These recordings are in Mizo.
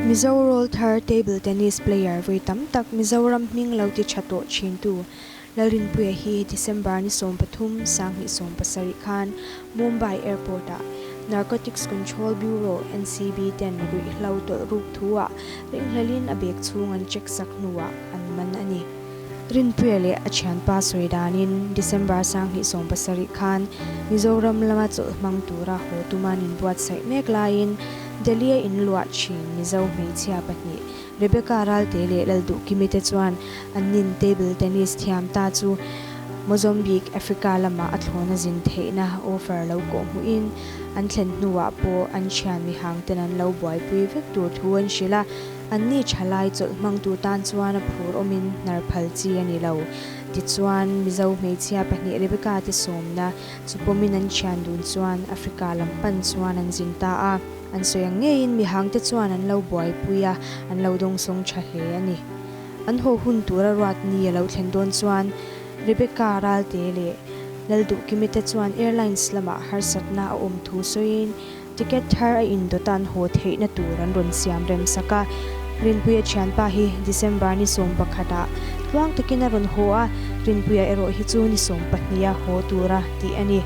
Mizo rawlthar table tennis player vawi tam tak Mizoram hming lo ti tha tawh thintu Lalrinpuia hi December ni 13, 2017 khan Mumbai Airport-ah Narcotics Control Bureau, NCB, ten ruihhlo tawlh ruk thu-ah ringhlelin a bag chhung an check sak hnuah an man a ni. Rinpuia leh a thianpa sawi danin December 2017 khan Mizoram lama chawlh hmang tura haw tuma an inbuatsaih mek laiin Delhi-a inluah thin Mizo hmeichhia pahnih Rebecca Ralte leh Lalduhkimi te chuan an nin table tennis thiam ta chu Mozambique, Africa lama a thlawna zin theihna offer lo kawh hmuhin an thlen hnuah pawh an thian mihang ten an lo buaipui vek tur thu an hrilh a. Anni thalai chawlh hmangtu tan chuan a phur awmin hnar phal chi a ni lo. Tichuan, Mizo hmeichhia pahnih Rebecca te sawmna chu pawmin an thian dun chuan Africa lam pan chuan an zin ta a. An sawi ang ngeiin mihangte chuan an lo buaipui a, an lo dawngsawng tha hle a ni. An haw hun tura ruat ni a lo thlen dawn chuan Rebecca Ralte leh Lalduhkimi te chuan Airlines lamah harsatna a awm thu sawiin Ticket thar a indawt an haw theihna tur an rawn siam rem sak a, Rinpuia thianpa hi December ni 11 ah tluang takin a rawn haw a, Rinpuia erawh hi chu ni 12 a haw tura tih a ni.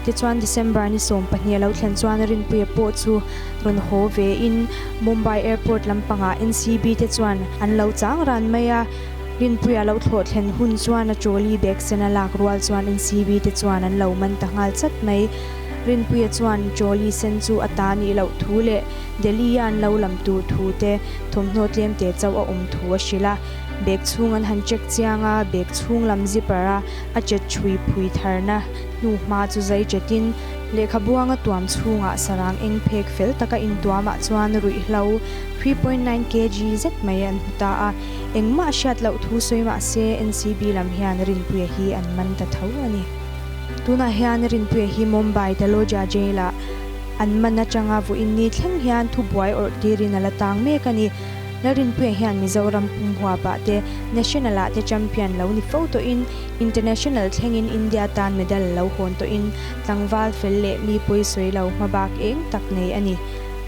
Tichuan December ni 12 a lo thlen chuan Rinpuia pawh chu rawn haw ve in Mumbai Airport lampangah NCB te chuan an lo chang ran mai a, Rinpuia lo thlawh thlen hun chuan a trolley bag sen a lak rual chuan NCB te chuan an lo man ta nghal chat mai. Rinpuia chuan trolley sen chu a ta nih loh thu leh Delhi-a an lo lam tur thu te thawmhnaw tlem te chauh a awm thu a hrilh a. Bag chhung an han check chiang a, bag chhung lam zipper a a chet chhui phui tharna hnu hma chu zai chetin lehkhabuanga tuam chhungah sarang eng phek fel taka intuamah chuan ruihhlo 3.9 kg zet mai an hmu ta a. Engmah hriat loh thu sawi mah se NCB lam hian Rinpuia hi an man ta tho a ni. Tunah hian Rinpuia hi Mumbai Taloja Jail-ah an man atanga vawiin ni thleng hian thubuai awrh tirin a la tang mek a ni. Lalrinpuia hian Mizoram pumhuapah te National-ah te champion lo ni fo tawhin International thlengin India tan medal lo hawn tawhin tlangval fel leh mi pawisawi lo hmabak eng tak nei a ni.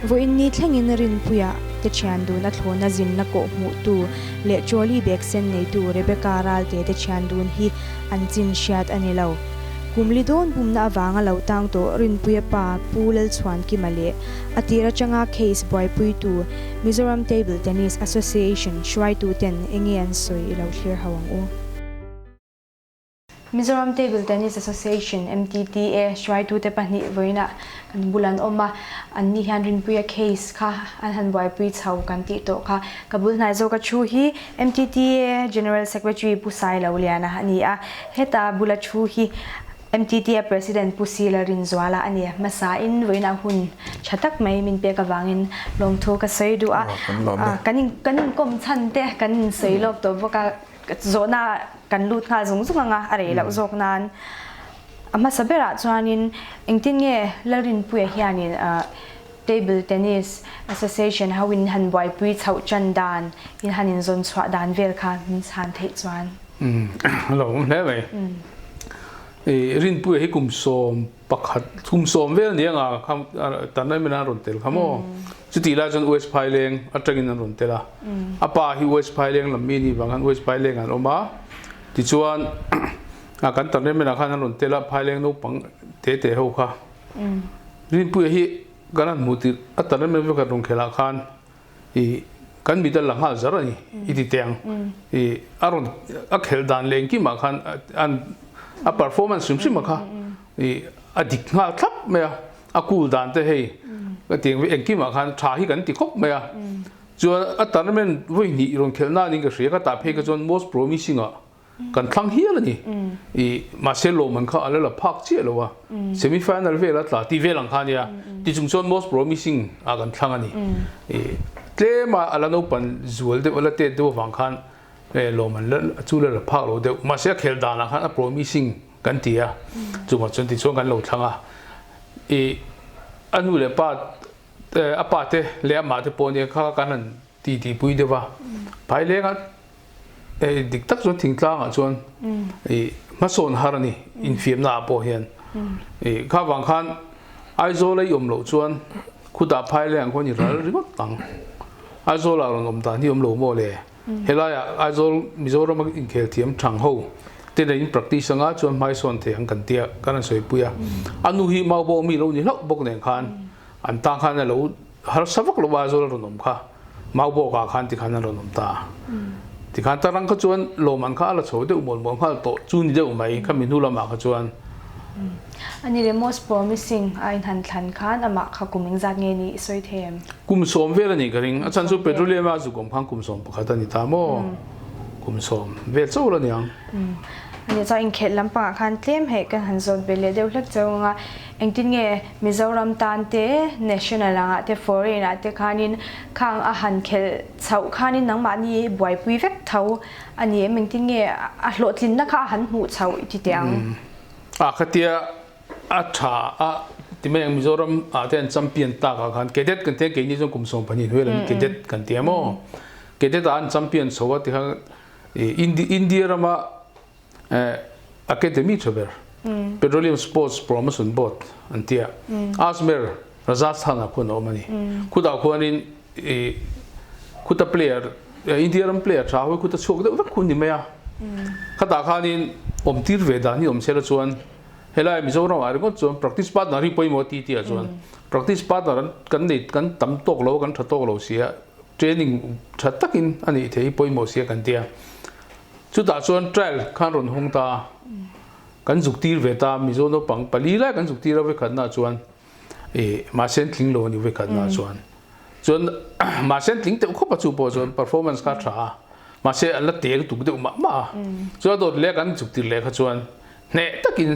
Vawiin ni thlengin Rinpuia te thian dun a thlawna zinna kawh hmuhtu leh trolley bag sen neitu Rebecca Ralte te thian dun hi an chin hriat a ni lo. Kum li dawn bumna avanga lo tang tawh Rinpuia pa Pu Lalchhuankima leh a tir atanga case buaipuitu Mizoram Table Tennis Association hruaituten enge an sawi i lo thlir ho ang u. Mizoram Table Tennis Association, MTTA, hruaitute pahnih vawiinah kan bul an awm a, anni hian Rinpuia case kha an han buaipui chho kan tih tawh kha. Ka bul hnai zawka thu hi MTTA General Secretary Pu Sailo Liana a ni a, heta bula thu hi MTTA President Pu Sila Rinzuala a ni. Hmasain vawiinah hun tha tak mai min pek avangin lawmthu ka sawi duh a, kan inkawm chhan te kan insawi lawk tawh bawk a, zawhna kan lut nghal zung zung ang a, a rei loh zawk nan. A hmasa berah chuanin engtin nge Lalrinpuia hianin Table Tennis Association ho in han buaipui chhoh tan dan, in han inzawn chhuah dan vel kha min chhan theih chuan. Lo awm hle mai. Rinpuia hi kum 11, kum 10 vel ni anga kha tan mai an rawn tel kha maw? Chutih lai chuan West Phaileng atangin an rawn tel a. A pa hi West Phaileng lam mi ni vang khan West Phaileng an awm a. Tichuan kan tan rem khan an rawn tel a, Phaileng naupang te te ho kha. Rinpuia hi kan han hmuh tirh a tan rem vek an rawn khelh ah khan i kan mit a la nghal zar a ni i ti teh ang. I a rawn a khelh dan leh engkim ah khan an a performance hrim hrim a kha i a dik nghal thlap mai a, a cool dan te hei ka ti ang engkim ah khan tha hi kan ti khawp mai a. Chuan a tournament vawi hnih rawn khelh nan in ka hria ka tah phei kha chuan most promising ah kan thlang hial a ni. I mahse lawmman kha a la la phak chiah lo a, semi final vel a tla tih vel ang kha a nia, ti chung chuan most promising ah kan thlang a ni. I tlem a a la naupan zual deuh a la tet deuh avang khan lawmman la chu la la phak lo deuh, mahse a khel danah khan a promising kan ti a, chuvang chuan tichuan kan lo thlang a. I a nu leh pa a pa te leh amah te pawh nia kha kan han ti ti pui deuh a, phai leng a Hei dik tak chuan thingtlangah chuan i hmasawn har a ni infiamna ah pawh hian i kha vang khan Aizawl a i awm loh chuan khutah phai leh ang khuan i ral ringawt ang. Aizawl ah rawn awm dan hi awm lo maw le? Helai ah Aizawl Mizoram a inkhel thiam thang ho te nen in practice anga chuan hmaisawn thei ang kan tia kan rawn sawi pui a. A nu hi Maubawk mi lo ni hlauh bawk nen khan an tang khan a lo harsa vak lo a Aizawl a rawn awm kha Maubawk ah khan tikhan an rawn awm ta a. Tikhan tarang kha chuan lawmman kha a la chho deuh mual mual nghal tawh chu ni deuh mai khami hnu lamah kha chuan. Ani le most promising a inhan thlan khan amah kha kum engzat nge ni i sawi thei em? Kum sawm vel a nih ka ring. A chhan chu petroleum a zuk awm khan kum 11 a ni ta maw? Kum sawm vel chauh la niang. Ani chuan inkhelh lampangah khan tlem heh kan han zawt ve leh deuh hlek cheu anga engtin nge Mizoram tan te national angah te foreign ah te khanin khang a han khelh chhoh khanin nangmahni buaipui vek tho a ni em? Engtin nge a hlawhtlinna kha a han hmuh chhoh i ti teh ang? A khatia a tha a ti mai ang Mizoram ah te an champion tak ah khan cadet kan tia keini chuan kum 12 hnuai lam cadet kan tia maw cadet ah an champion chho a tikhan India rama academy tha ber Petroleum Sports Promotion Board an tia Ajmer Rajasthan ah khuan a awm a ni khutah khuanin khuta player India ram player tha ho hi khuta chhuak deuh vek khu ni mai a khatah khanin awm tir ve dan hi awm sela chuan helai Mizoram ah ringawt chuan practice partner hi pawimawh ti tih ah chuan practice partner an kan nei kan tam tawk lo kan tha tawk lo sia training tha takin a nih theih hi pawimawh sia kan tia chutah chuan trial khan rawn hung ta kan zuk tir ve ta Mizo naupang pali lai kan zuk tir a vekhatna chuan i mahse an tling lo a ni vekhatna chuan chuan mahse an tling teuh khawp a chu pawh chuan performance kha a tha a mahse an la te lutuk deuh mah mah a chuan a dawt leh kan zuk tir leh kha chuan hneh takin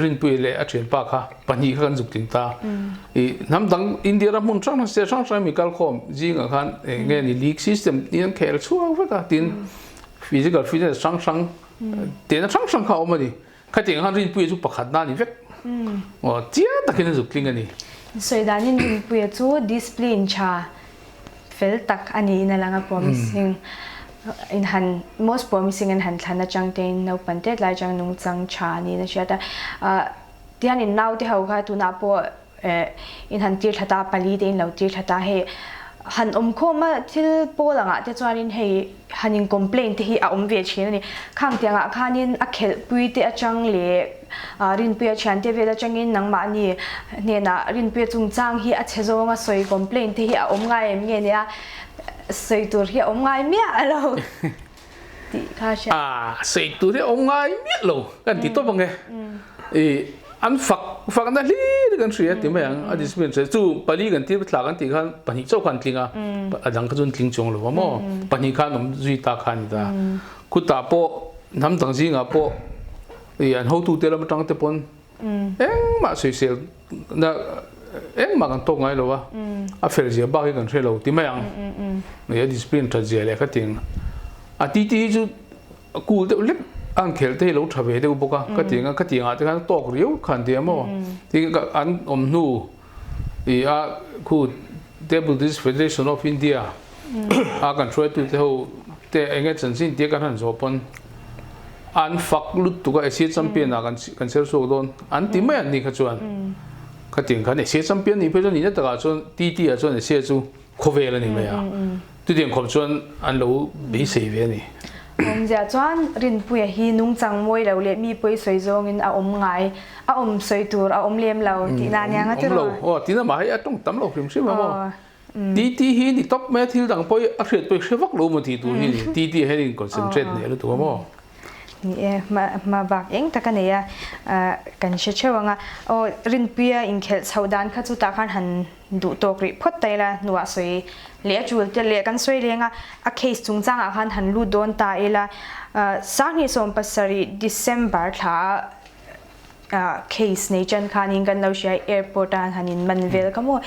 Rinpuii leh a thianpa kha pahnih kha kan zuk tling ta i hnam dang India ram hmun hrang hrang state hrang hrang mi kalkhawm zingah khan eng nge ni league system in an khel chhuak vek a tin physical fitness hrang hrang tehna hrang hrang kha a awm a ni. Khatiang khan Rinpuia chu pakhatna a ni vek. Aw, chiang takin a zuk tling a ni. Sawi danin Rinpuia chu discipline tha fel tak a niin a lang a, promising in han most promising an han thlan atang tein naupang tet lai atang nungchang tha niin a hriat a. Tihian in naute ho kha tunah pawh in han tir thla ta, pali te in lo tir thla ta hei han awm khawm a thil pawl angah te chuanin hei han in complain te hi a awm ve thin a ni. Khang tiangah khanin a khelhpui te atang leh Rinpuia thian te vel atangin nangmahni hnenah Rinpuia chungchang hi a chhe zawnga sawi complain te hi a awm ngai em nge nia sawi tur hi a awm ngai miah a lo tih kha hria. A sawi tur hi a awm ngai miah lo kan ti tawp ang e. I an fak fakna hlir kan hria ti mai ang a discipline hria chu pali kan tir thla kan tih khan pahnih chauh khan tling a a dang kha chuan tling chuang lo a maw pahnih khan awm zui ta kha a ni ta khutah pawh hnam dang zingah pawh i an hotute lam atang te pawn Engmah sawisel na engmah kan tawk ngai lo a, a fel zia bak hi kan hre lo ti mai ang. A discipline that zia leh kha ting. A titi hi chu cool deuh hlek a han khelh te hi lo tha ve deuh bawk a, ka ti ang a, khatiang ah te khan tawk riau khan ti a maw. Tin an awm hnu i a khu Table Tennis Federation of India a kan hruaitu te ho te enge chanchin tia kan han zawh pawn an fak lutuk a Asia champion ah kan kan ser chhuak dawn an ti mai an ni kha chuan khatiang khan Asia champion nih phei chuan nihna takah chuan TT ah chuan Asia chu khawvel a ni mai a chutiang khawp chuan an lo beisei ve a ni. Awmzia chuan Rinpuia hi nungchang mawi lo leh mi pawi sawi zawngin a awm ngai a awm sawi tur a awm lem lo tihna a nia nga tiraw? Awm lo aw tina mah hei a tawng tam lo hrim hrim a maw. TT hi ni tawp mai a thil dang pawh a hriat pawh i hre vak lo maw tih tur hi ni TT ah hian in concentrate hneh lutuk a maw? Ni e, hma hma bak eng tak a nei a, kan hre theuh ang a. Aw Rinpuia inkhelh chhoh dan kha chu tah khan han duh tawk rih phawt ta ila hnuah sawi leh a tul te leh kan sawi leng a, a case chungchangah khan han lut dawn ta ila 2017 December thla ah case nei chan khanin kan lo hria airport a han in man vel kha maw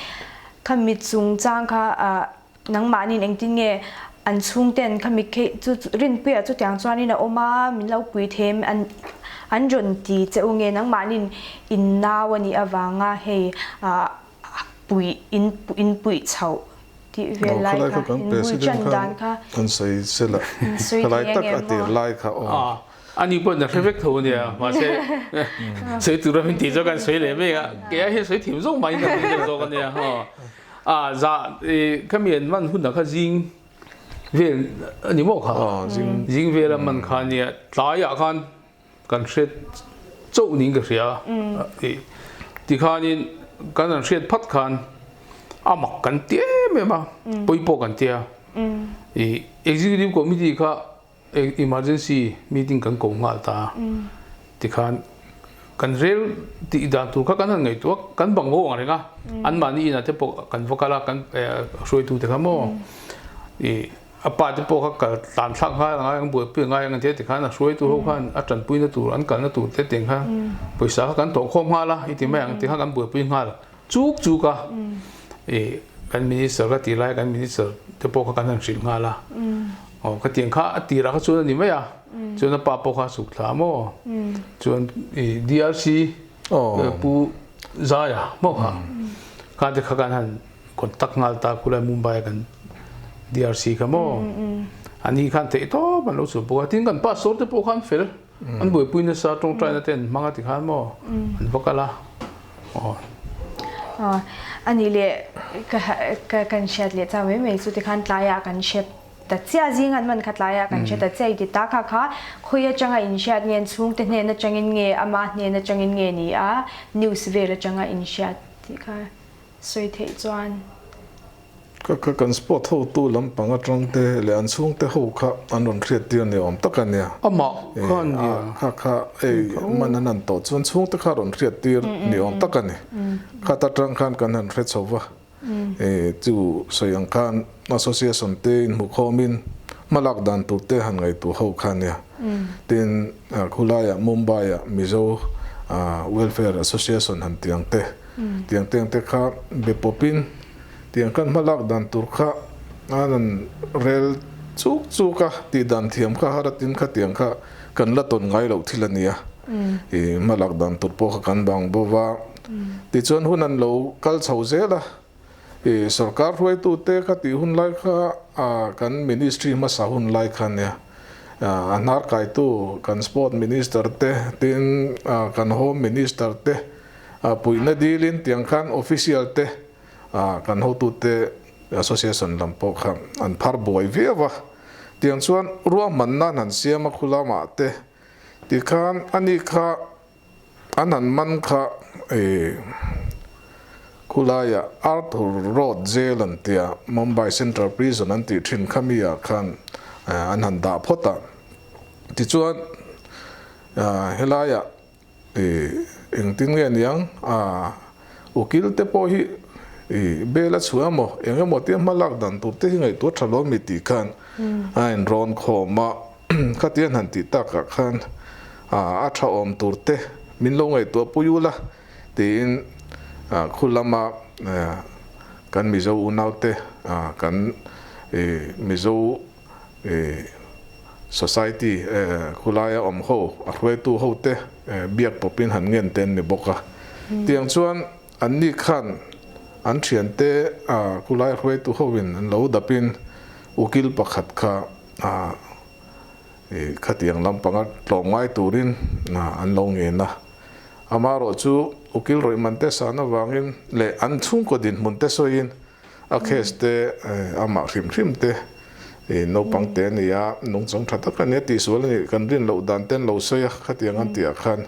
khami chungchang kha nangmahnin engtin nge an chhungten khami chu rinpuia chutiang chuanin a awm a min lo pui them an an rawn ti che u nge nangmahnin in nau a nih avanga hei pui in in puih chhoh tih vel lai kha in bul chan dan kha kan sawi sela khalai tak a tir lai kha aw Ani pawh na hre vek tho ania, mahse sawi tura min tih chu kan sawi leh mek a, kei ai hian sawi thim zawk mahin ka ring deuh zawk ania haw. A za khami an man hunah kha zing vel a ni maw kha? Zing vel a man kha a nia. Tlaiah khan kan hriat chauh niin ka hria a. Tikhanin kan han hriat phat khan a mak kan ti em em a, pawi pawh kan ti a. Executive Committee kha Emergency meeting kan ko nghal ta a, tikhan kan rel tih dan tur kha kan han ngaihtuah a, kan bang ho ang reng a, anmahni inah te pawh kan va kal a, kan hruaitu te kha maw ih a pa te pawh kha kal tlan thlak nghal a ngai ang, buaipui a ngai ang an ti a, tikhan a hruaitu ho khan a tanpuina tur an kalna tur te tiang kha pawisa kha kan tawh khawm nghal a, i ti mai ang tikhan kan buaipui nghal chuk chuk a, ih kan minister ka tih lai kan minister te pawh kha kan han hrilh nghal a. Aw khatiang kha a tirah kha chuan a ni mai a, chuan a pa pawh kha a suk thla maw? Chuan i DRC Pu Zaia maw kha kha te kha kan han contact nghal ta khulai Mumbai a kan DRC kha maw? Ani khan theih tawp an lo chhuah bawk a, tin kan pastor te pawh khan fel an buaipui nasa tawngtaina te an hmang a ti khan maw an va kal a aw. Anih leh ka kan hriat leh chau mai mai chu tikhan tlaiah kan hre Ta chiah zing an man kha tlaiah kan hre ta chiah i ti ta kha kha khawi atanga inhriat nge an chhungte hnen atangin nge ama hnen atangin nge ni a news vel atanga inhriat tih kha sawi theih chuan. Kha kha kan sport hotu lampang atang te leh an chhungte ho kha an rawn hriat tir ni awm tak a nia. Amah kha a nia. Kha kha ei man an han tawh chuan chhungte kha rawn hriat tir ni awm tak a ni. Khat atang khan kan han hre chho va. Chu sawi ang khan association te inhmukhawmin hmalak dan tur te han ngaihtuah ho kha nia. Tin, khulaiah Mumbai-ah Mizo Welfare Association han tih ang te, tiang te ang te kha be pawpin tiang khan hmalak dan tur kha an han rel chuk chuk a, tih dan thiam kha har atin kha tiang kha kan la tawn ngai loh thil a nia. Hmalak dan tur pawh kha kan bang bo va. Tichuan hun an lo kal chho zel a, i sorkar hruaitute kha tih hun lai kha kan ministry hmasa hun lai kha nia, a hnar kaitu kan sport minister te tin kan home minister te puihna dilin tiang khan official te kan hotute association lam pawh kha an phar buai viau a, tiang chuan ruahmanna an han siam a khulamah te tikhan ani kha An han man kha i khulaiah Arthur Road Jail an tia, Mumbai Central Prison an tih thin kha mi ah khan an han dah phawt a. Tichuan helaiah i engtin nge niang ukil te pawh hi i bel a chhuah emaw eng emaw tia hma lak dan tur te hi ngaihtuah tha lo mi tih khan a inrawn khawm a. Khatian han tih takah khan a tha awm tur te min lo ngaihtuah pui ula tiin khu lama kan Mizo unaute kan Mizo society khulaia awm ho a hruaitu ho te biak pawpin han ngen te an ni bawk a. Tiang chuan anni khan an thiante khulai hruaitu hoin an lo dapin ukil pakhat kha Khatiang lampanga tlawm ngai turin an lo ngen a. Amaherawh chu ukil rawih man te san avangin leh an chhungkaw dinhmun te sawiin a case te amah hrim hrim te naupang te a ni a, nungchang tha tak a ni a tihsual a nih kan rin loh dan te an lo sawi a, khatiang an tihah khan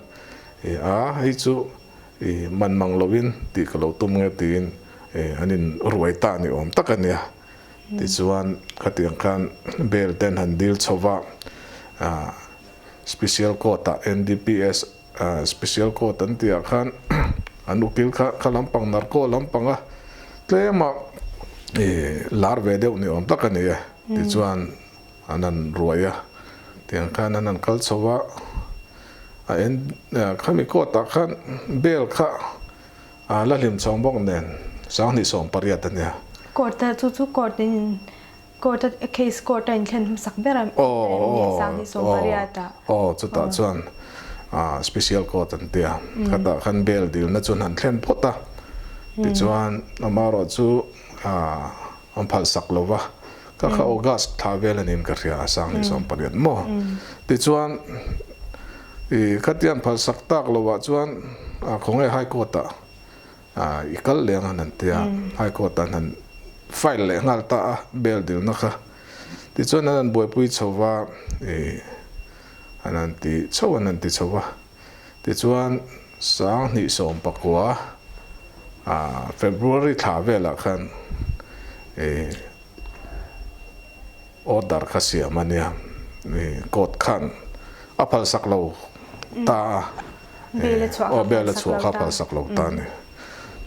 a hei chu man mang loin tih ka lo tum nge tiin an inruai ta ni awm tak a nia. Tichuan, khatiang khan bail ten han dil chho va, Special Court-ah NDPS Special Court an tihah khan an ukil kha kha lampang narco lampanga tlema lar ve deuh ni awm tak a ni e. Tichuan, an han ruai a, tiang khan an han kal chho va, a en khami court-ah khan bail kha A la hlim chhawng bawk nen 2018 a nia. Court a chu chu court in court a case court a inthlen hmasak ber a nia 2018 ah. Aw chutah chuan special court an tia khatah khan bail dilna chu an han thlen phawt a tichuan amaherawh chu an phalsak lo va ka kha August thla vel a niin ka hria a 2018 maw tichuan I khatiang phalsak tak lovah chuan khawnge High Court ah I kal leh ang han han ti a, High Court ah an han file leh nghal ta a bail dilna kha. Tichuan an han buaipui chho va, ih an han ti chho an han ti chho va. Tichuan 2019 ah February thla velah khan ih order kha siam a nia, ih court khan a phalsak lo ta a. Aw bel a chhuah kha phalsak lo ta a ni.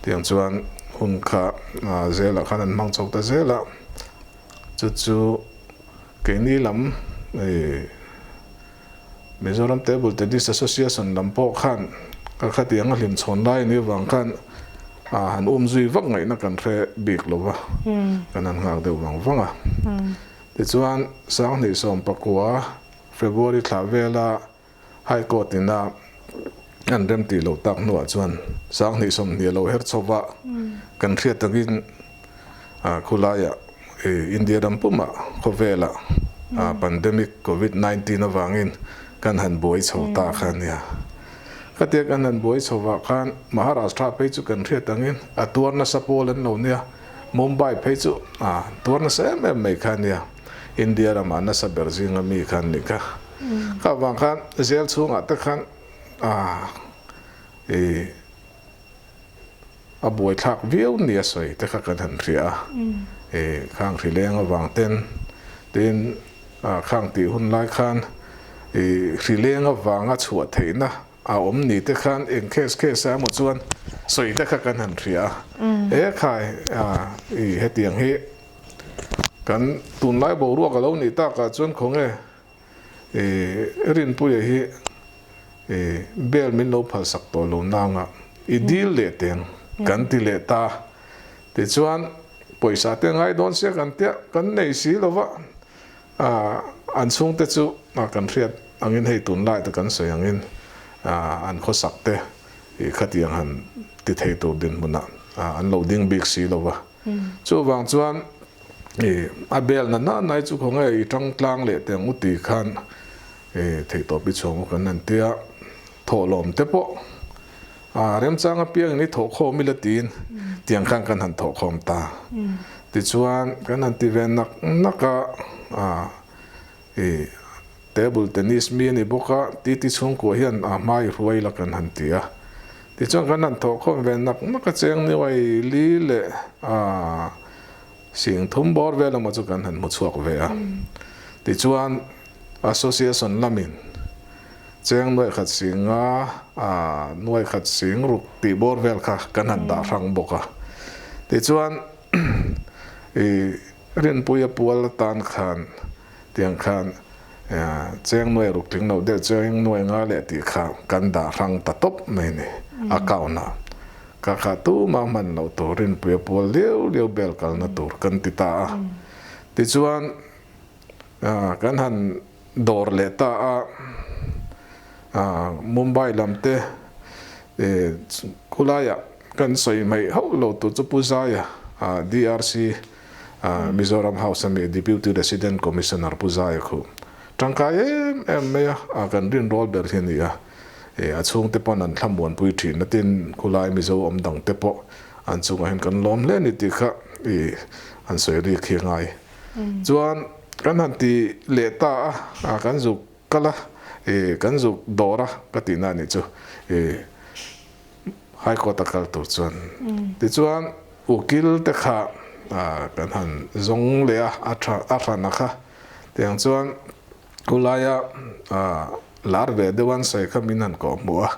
Tiang chuan hun kha zelah khan an hmang chho ta zel a, chu chu keini lam Mizoram Table Tennis Association lam pawh khan ka khatiang a hlim chhawn lai ni vang khan han um zui vak ngaihna kan hre bik lo va, kan han nghak deuh vang vang a. Tichuan 2019 February thla vela High Court ina an rem tih loh tak hnuah chuan 2020 a lo her chho va, kan hriat takin khulaiah India ram pumah khawvelah pandemic covid 19 avangin kan han buai chho ta kha a nia. Khatia kan han buai chho vah khan Maharashtra phei chu kan hriat angin a tuar nasa pawl an lo nia, Mumbai phei chu a tuar nasa em em mai kha a nia. India ramah nasa ber zinga mi kha an nih kha. Kha vang khan zel chhungah te khan i a buaithlak viau nia sawi te kha kan han hria a. I khang hri leng avang ten tin khang tih hun lai khan i hri leng avanga chhuah theihna a awm ni te khan eng case case ah emaw chuan sawi te kha kan han hria a. E khai i hetiang hi Kan tunlai boruak a lo nih takah chuan khawnge i Rinpuia hi i bel min lo phalsak tawh lo nanga i dil leh teng kan ti leh ta. Tichuan pawisa te ngai dawn sia kan tia kan nei si lova an chhungte chu kan hriat angin hei tunlai te kan sawi angin an khawsak te i khatiang han ti thei tur dinhmunah an lo ding bik si lova. Chuvang chuan i a bel na na nai chu khaw nge i tang tlang leh teh ang u tih khan i theihtawp i chhuang u kan han tia thawhlawm te pawh a remchang apiangin i thawhkhawm ila tiin tiang khan kan han thawhkhawm ta. Tichuan kan han ti ve nak nak a, i Table tennis mi a ni bawk a, titi chhungkua hian a hma i hruai la kan han ti a. Tichuan kan han thawhkhawm ve nak nak a cheng niuai li leh a sing thum bawr vel emaw chu kan han hmu chhuak ve a. Tichuan association lamin cheng nuai khat sing nga a nuai khat sing ruk tih bawr vel kha kan han dah hrang bawk a. Tichuan i Rinpuia pual atan khan Tiang khan cheng nuai ruk tling lo deuh cheng nuai nga leh tih kha kan dah hrang ta tawp mai ni. Account ah ka kha tumah hman loh tur rinpuia pual liau liau bel kalna tur kan ti ta a. Tichuan kan han dawr leh ta a, Mumbai lam te khulaiah kan sawi hmaih hauh lo tur chu Pu Zaia DRC Mizoram House ami Deputy Resident Commissioner Pu Zaia khu tangkai em em mai a, kan rinrawl ber hi a ni a, a chhungte pawn an thlamuanpui thin a tin khulai Mizo awm dang te pawh an chungah hian kan lawm hle a ni tih kha an sawi rik hi a ngai. Chuan kan han ti leh ta a, kan zuk kal a, kan zuk dawr a ka tihna a nih chu. High Court a kal tur chuan tichuan ukil te kha kan han zawng leh a, a tha a hran a kha tiang chuan khulaia lar ve deuh an sawi kha min han kawh hmuh a,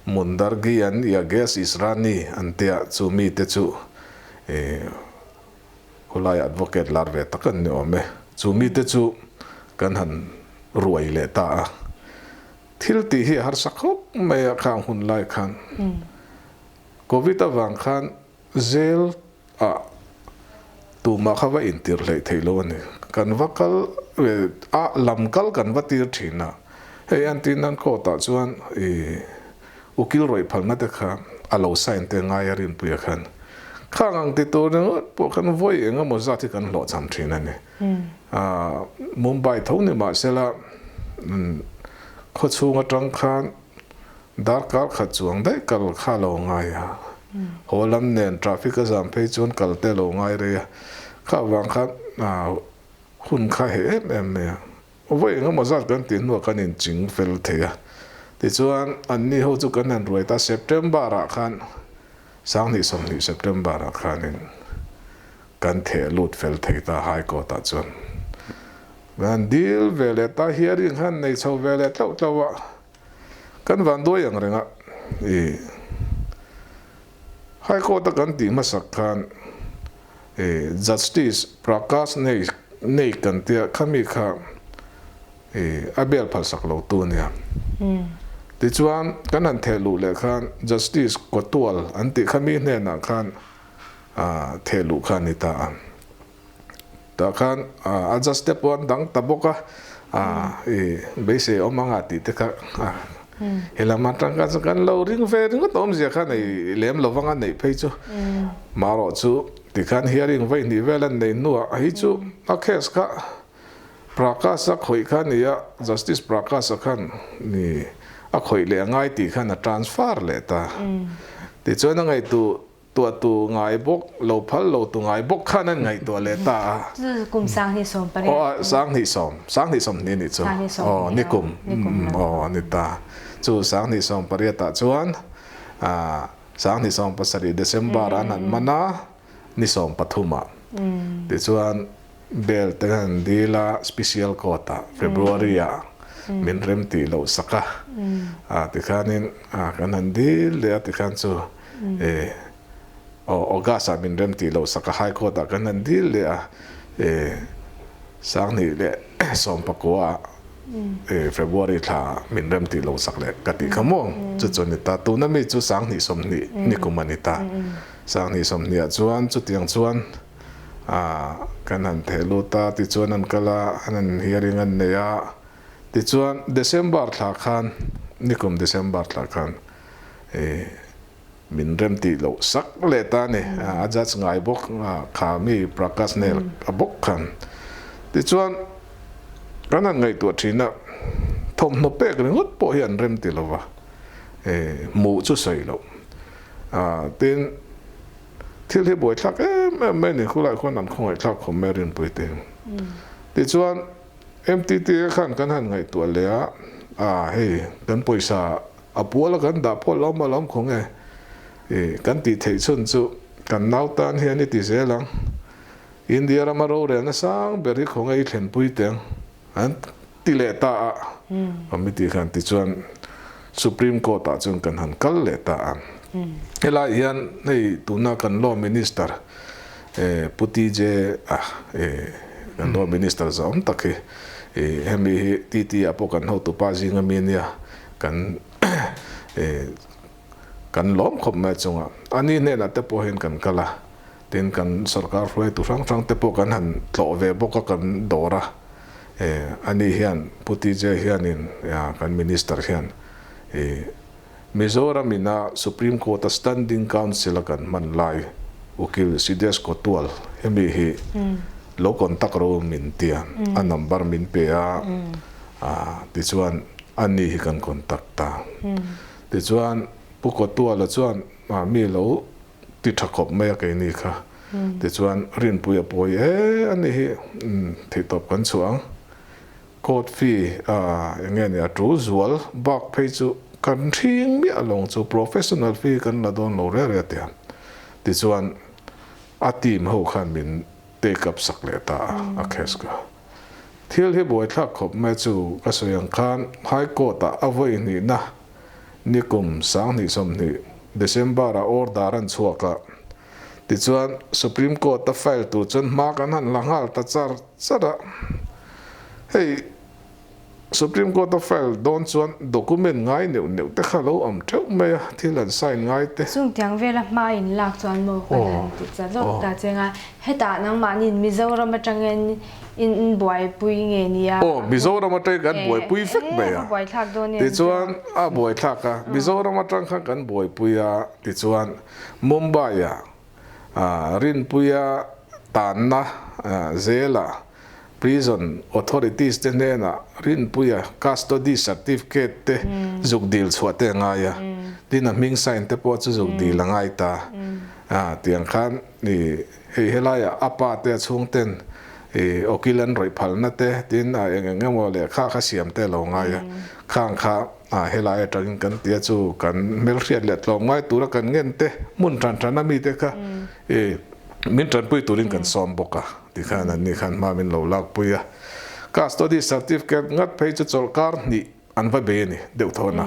Mundargi an Yagesh Israni an tia chu mi te chu khulai advocate lar ve tak an ni awm e, chu mi te chu kan han ruai leh ta a. Thil tih hi a harsa khawp mai a khang hun lai khan Covid avang khan zel ah tumah kha va intir hleih theih lo a ni. Kan va kal a lam kal kan va tir thin a, hei an tin nan court ah chuan i ukil rawih phalna te kha a lo sign te ngai a rinpuia khan khang ang ti tur ringawt pawh khan vawi eng emaw zat hi kan hlawhchham thin a ni. Mumbai tho ni mahsela khawchhung atang khan darkar khat chuang daih kal kha lo ngai a. Haw lam nen traffic a zam phei chuan kal te lo ngai rei a, kha vang khan hun kha he em em mai a. Vawi engemaw zat kan tih hnuah kan inching fel thei a, tichuan anni ho chu kan han ruai ta September ah khan 2020 September ah khanin kan theh lut fel thei ta High Court ah chuan kan dil ve leh ta hearing khan nei chho ve leh tlauh tlauh a kan vanduai ang reng a i High Court a kan tih hmasak khan i Justice Prakash Naik Naik kan tia khami kha i a bel phalsak lo tu ania. Tichuan kan han theh luh leh khan Justice Kotwal an tih khami hnenah khan a theh luh kha a ni ta a. Tah khan a judge te pawh an dang ta bawk a, i beisei awm anga tih te kha he lam atang khan chuan kan lo ring ve ringawt awmzia kha nei lem lo vanga neih phei chu marawh chu tikhan hearing vawi hnih vel an nei hnuah hei chu a case kha Prakash a khawih kha a ni a, Justice Prakash a khan ni a khawih leh a ngai tih khan a transfer leh ta. Tichuan a ngaihtuah Tuahtu ngai bawk, lo phal lo tu ngai bawk khan an ngaihtuah leh ta a. Chu kum 2018. Aw, 20 sawm, 20 20 nih chu. Aw, nikum. Aw, a ni ta. Chu 2018 ah chuan, 2017 December ah an han man a, ni 13 ah. Tichuan, bail te han dil a, Special Court ah February ah min rem tih loh sak a. Tikhanin, kan han dil leh a, tikhan chu. E aw August ah min rem tih loh sak a High Court ah kan han dil leh a e 2019 ah e February thla ah min rem tih loh sak leh ka tih kha maw chu chu a ni ta tuna mi chu 2020 nikum a ni ta 2020 ah chuan chutiang chuan ah kan han theh lut a tichuan an kal a an han hearing an nei a tichuan December thla khan nikum December thla khan Min rem tih loh sak leh ta a ni. A judge ngai bawk kha mi Prakash Nair a bawk khan. Tichuan kan han ngaihtuah thin a, thawmhnaw pek ringawt pawh hi an rem ti lo va, hmuh chu sawi loh. Tin, thil hi buaithlak em em mai a ni, khulai khuan an khawngaihthlak khawm mai a rinpui te. Tichuan MTTA khan kan han ngaihtuah leh a, hei kan pawisa A puala kan dah pawh lawm a lawm khawng e. I kan tih theih chhun chu kan nau tan hian i ti zel ang. India rama rorelna sang ber hi khawnge i thlenpui teng an ti leh ta a. Committee khan tichuan Supreme Court ah chuan kan han kal leh ta a. Helai hian hei tuna kan Law Minister Pu TJ a kan Law Minister zawm tak hi hemi hi TT ah pawh kan hotupa zinga mi ania. Kan kan lawm khawp mai chunga a ni hnenah te pawh hian kan kal a, tin kan sorkar hruaitu hrang hrang te pawh kan han tlawh ve bawk a kan dawr a, a ni hian Pu TJ hianin kan Minister hian Mizoram ina Supreme Court a Standing Council a kan hman lai Ukil Sidesh Kotwal hemi hi lo contact ro min tia a number min pe a, tichuan a ni hi kan contact ta. Tichuan Pu Kawtuala chuan mi lo ti tha khawp mai a keini kha. Tichuan Rinpui a pawi e a ni hi theihtawp kan chhuah ang. Court fee eng nge ni a tul zual bak phei chu kan hring miah lo ang chu professional fee kan la dawn lo reng reng a tia. Tichuan a team ho khan min take up sak leh ta a a case kha. Thil hi buaithlak khawp mai chu ka sawi ang khan High Court ah a vawi hnihna nikum 2020 December ah order an chhuak a, tichuan Supreme Court a file tur chuan hma kan han la nghal ta char char a, hei Supreme Court a file dawn chuan document ngai neuh neuh te kha lo awm theuh mai a, thil an sign ngai te. Chung tiang vela hma in lak chuan maw kan han ti cha zawk ta cheng a, hetah nangmahniin Mizoram atangin in buaipui nge nia? Aw, Mizoram atangin kan buaipui vek mai a. A buaithlak dawn em? Tichuan a buaithlak a, Mizoram atang khan kan buaipui a, tichuan Mumbai-ah Rinpuia tanna zelah. Prison authorities te hnenah Rinpuia custody certificate te zuk dil chhuah te a ngai a, tin a hming sign te pawh chu zuk dil a ngai ta. Tiang khan hei helaiah a pa te a chhungten ukil an rawih phalna te tin a eng eng emaw lehkha kha siam te a lo ngai a, khang kha helai atangin kan tia chu kan hmelhriat leh tlawm ngai tura kan ngen te hmun tan tan a mite kha min tanpui turin kan sawm bawk a. Tikhan anni khan hma min lo lakpui a, custody certificate ngat phei chu chawlhkar hnih an va bei a ni deuh thawn a.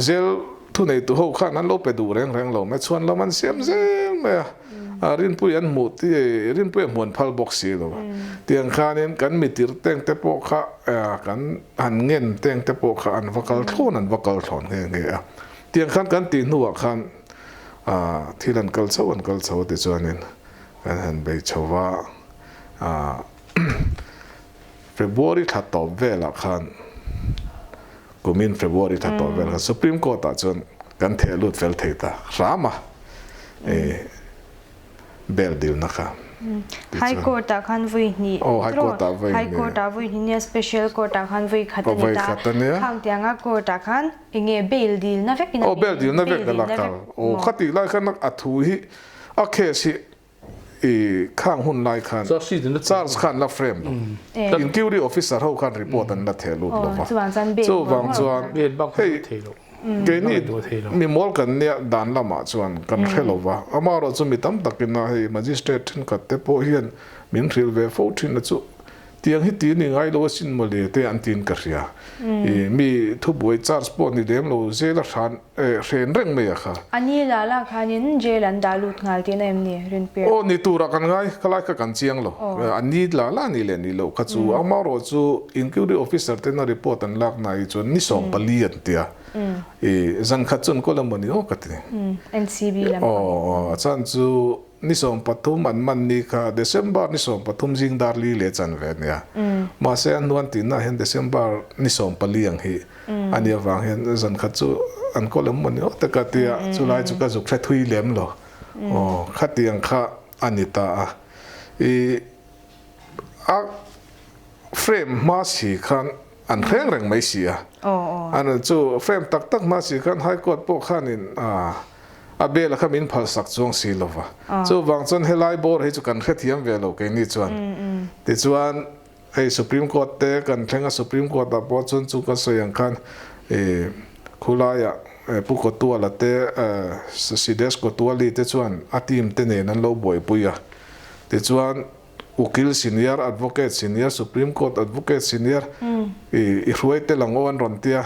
Jail thuneitu ho khan an lo pe duh reng reng lo mai, chhuan lam an siam zel mai a, Rinpui an hmuh ti, Rinpui a hmuan phal bawk si lo a. Tiang khanin kan mitir teng te pawh kha kan han ngen teng te pawh kha an va kal thlawn an va kal thlawn nghe nghe a. Tiang khan kan tih hnuah khan thil an kal chho an kal chho tichuanin Kan han bei chho va, February thla tawp velah khan, kumin February thla tawp velah khan Supreme Court ah chuan kan theh lut fel thei ta hram a, bail dilna kha. High Court ah khan vui hnih, High Court ah vui hnih nia, Special Court ah khan vui khat a ni ta, khang tianga Court ah khan enge bail dilna vek in a ni? Aw bail dilna vek a la kal, aw khatih lai khan a thu hi A case hi i khang hun lai khan charge khan la frame lo. Inquiry officer ho khan report an la theh lut lo va. Chuvang chuan hei keini mi mawl kan nia dan lamah chuan kan hre lo va. Amaherawh chu mi tam takin a hei magistrate thenkhat te pawh hian min hrilh ve fo thin a chu tiang hi ti ni ngai lo asin mawle te an tiin ka hria. I mi thubuai charge pawh ni lem lo zel a hran Hren reng mai a kha. A ni la la khanin jail an dah lut nghal tihna em ni Rinpir? Aw ni turah kan ngai, khalai kha kan chiang lo. A ni la la ni leh ni loh kha chu amaherawh chu inquiry officer tena report an lak na hi chuan ni 14 an tia. I zan khat chu an kawl emaw ni aw ka ti. NCB lam pang. Aw aw a chan chu Ni 13 an man ni kha December ni 13 zing dar li leh chan ve a nia. Mahse a hnuan tihna hian December ni 14 ang hi a nih avang hian zan khat chu an kawl em mawni aw te ka ti a, chulai chu ka zuk hre thui lem lo. Aw khatiang kha a ni ta a. I a frame hma si khan an hreng reng mai si a. An chu frame tak tak hma si khan High Court pawh khanin a bel a kha min phal sak chuang si lo va. Chuvang chuan helai bawr hi chu kan hrethiam ve lo keini chuan. Tichuan hei Supreme Court te kan thleng a, Supreme Court ah pawh chuan chu ka sawi ang khan khulaiah Pu Kawtuala te Sidesh Kawtuali te chuan a team te nen an lo buaipui a. Tichuan Ukil Senior, Advocate Senior, Supreme Court Advocate Senior i hruai tel ang aw an rawn ti a,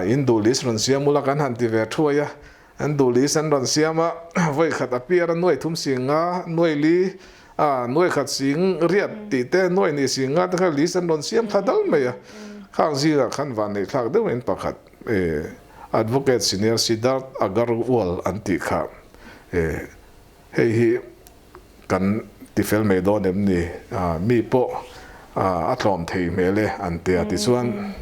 in duh list rawn siam ula kan han ti ve thuai a, an duh list an rawn siam a, vawi khat a piar a nuai thum sing nga, nuai li, nuai khat sing riat tih te, nuai hnih sing nga te kha list an rawn siam thla dal mai a, khang zingah khan vanneih thlak deuhin pakhat Advocate Senior Siddharth Agarwal an tih kha hei hi Kan ti fel mai dawn em ni? Mi pawh a tlawm thei hmel e an ti a. Tichuan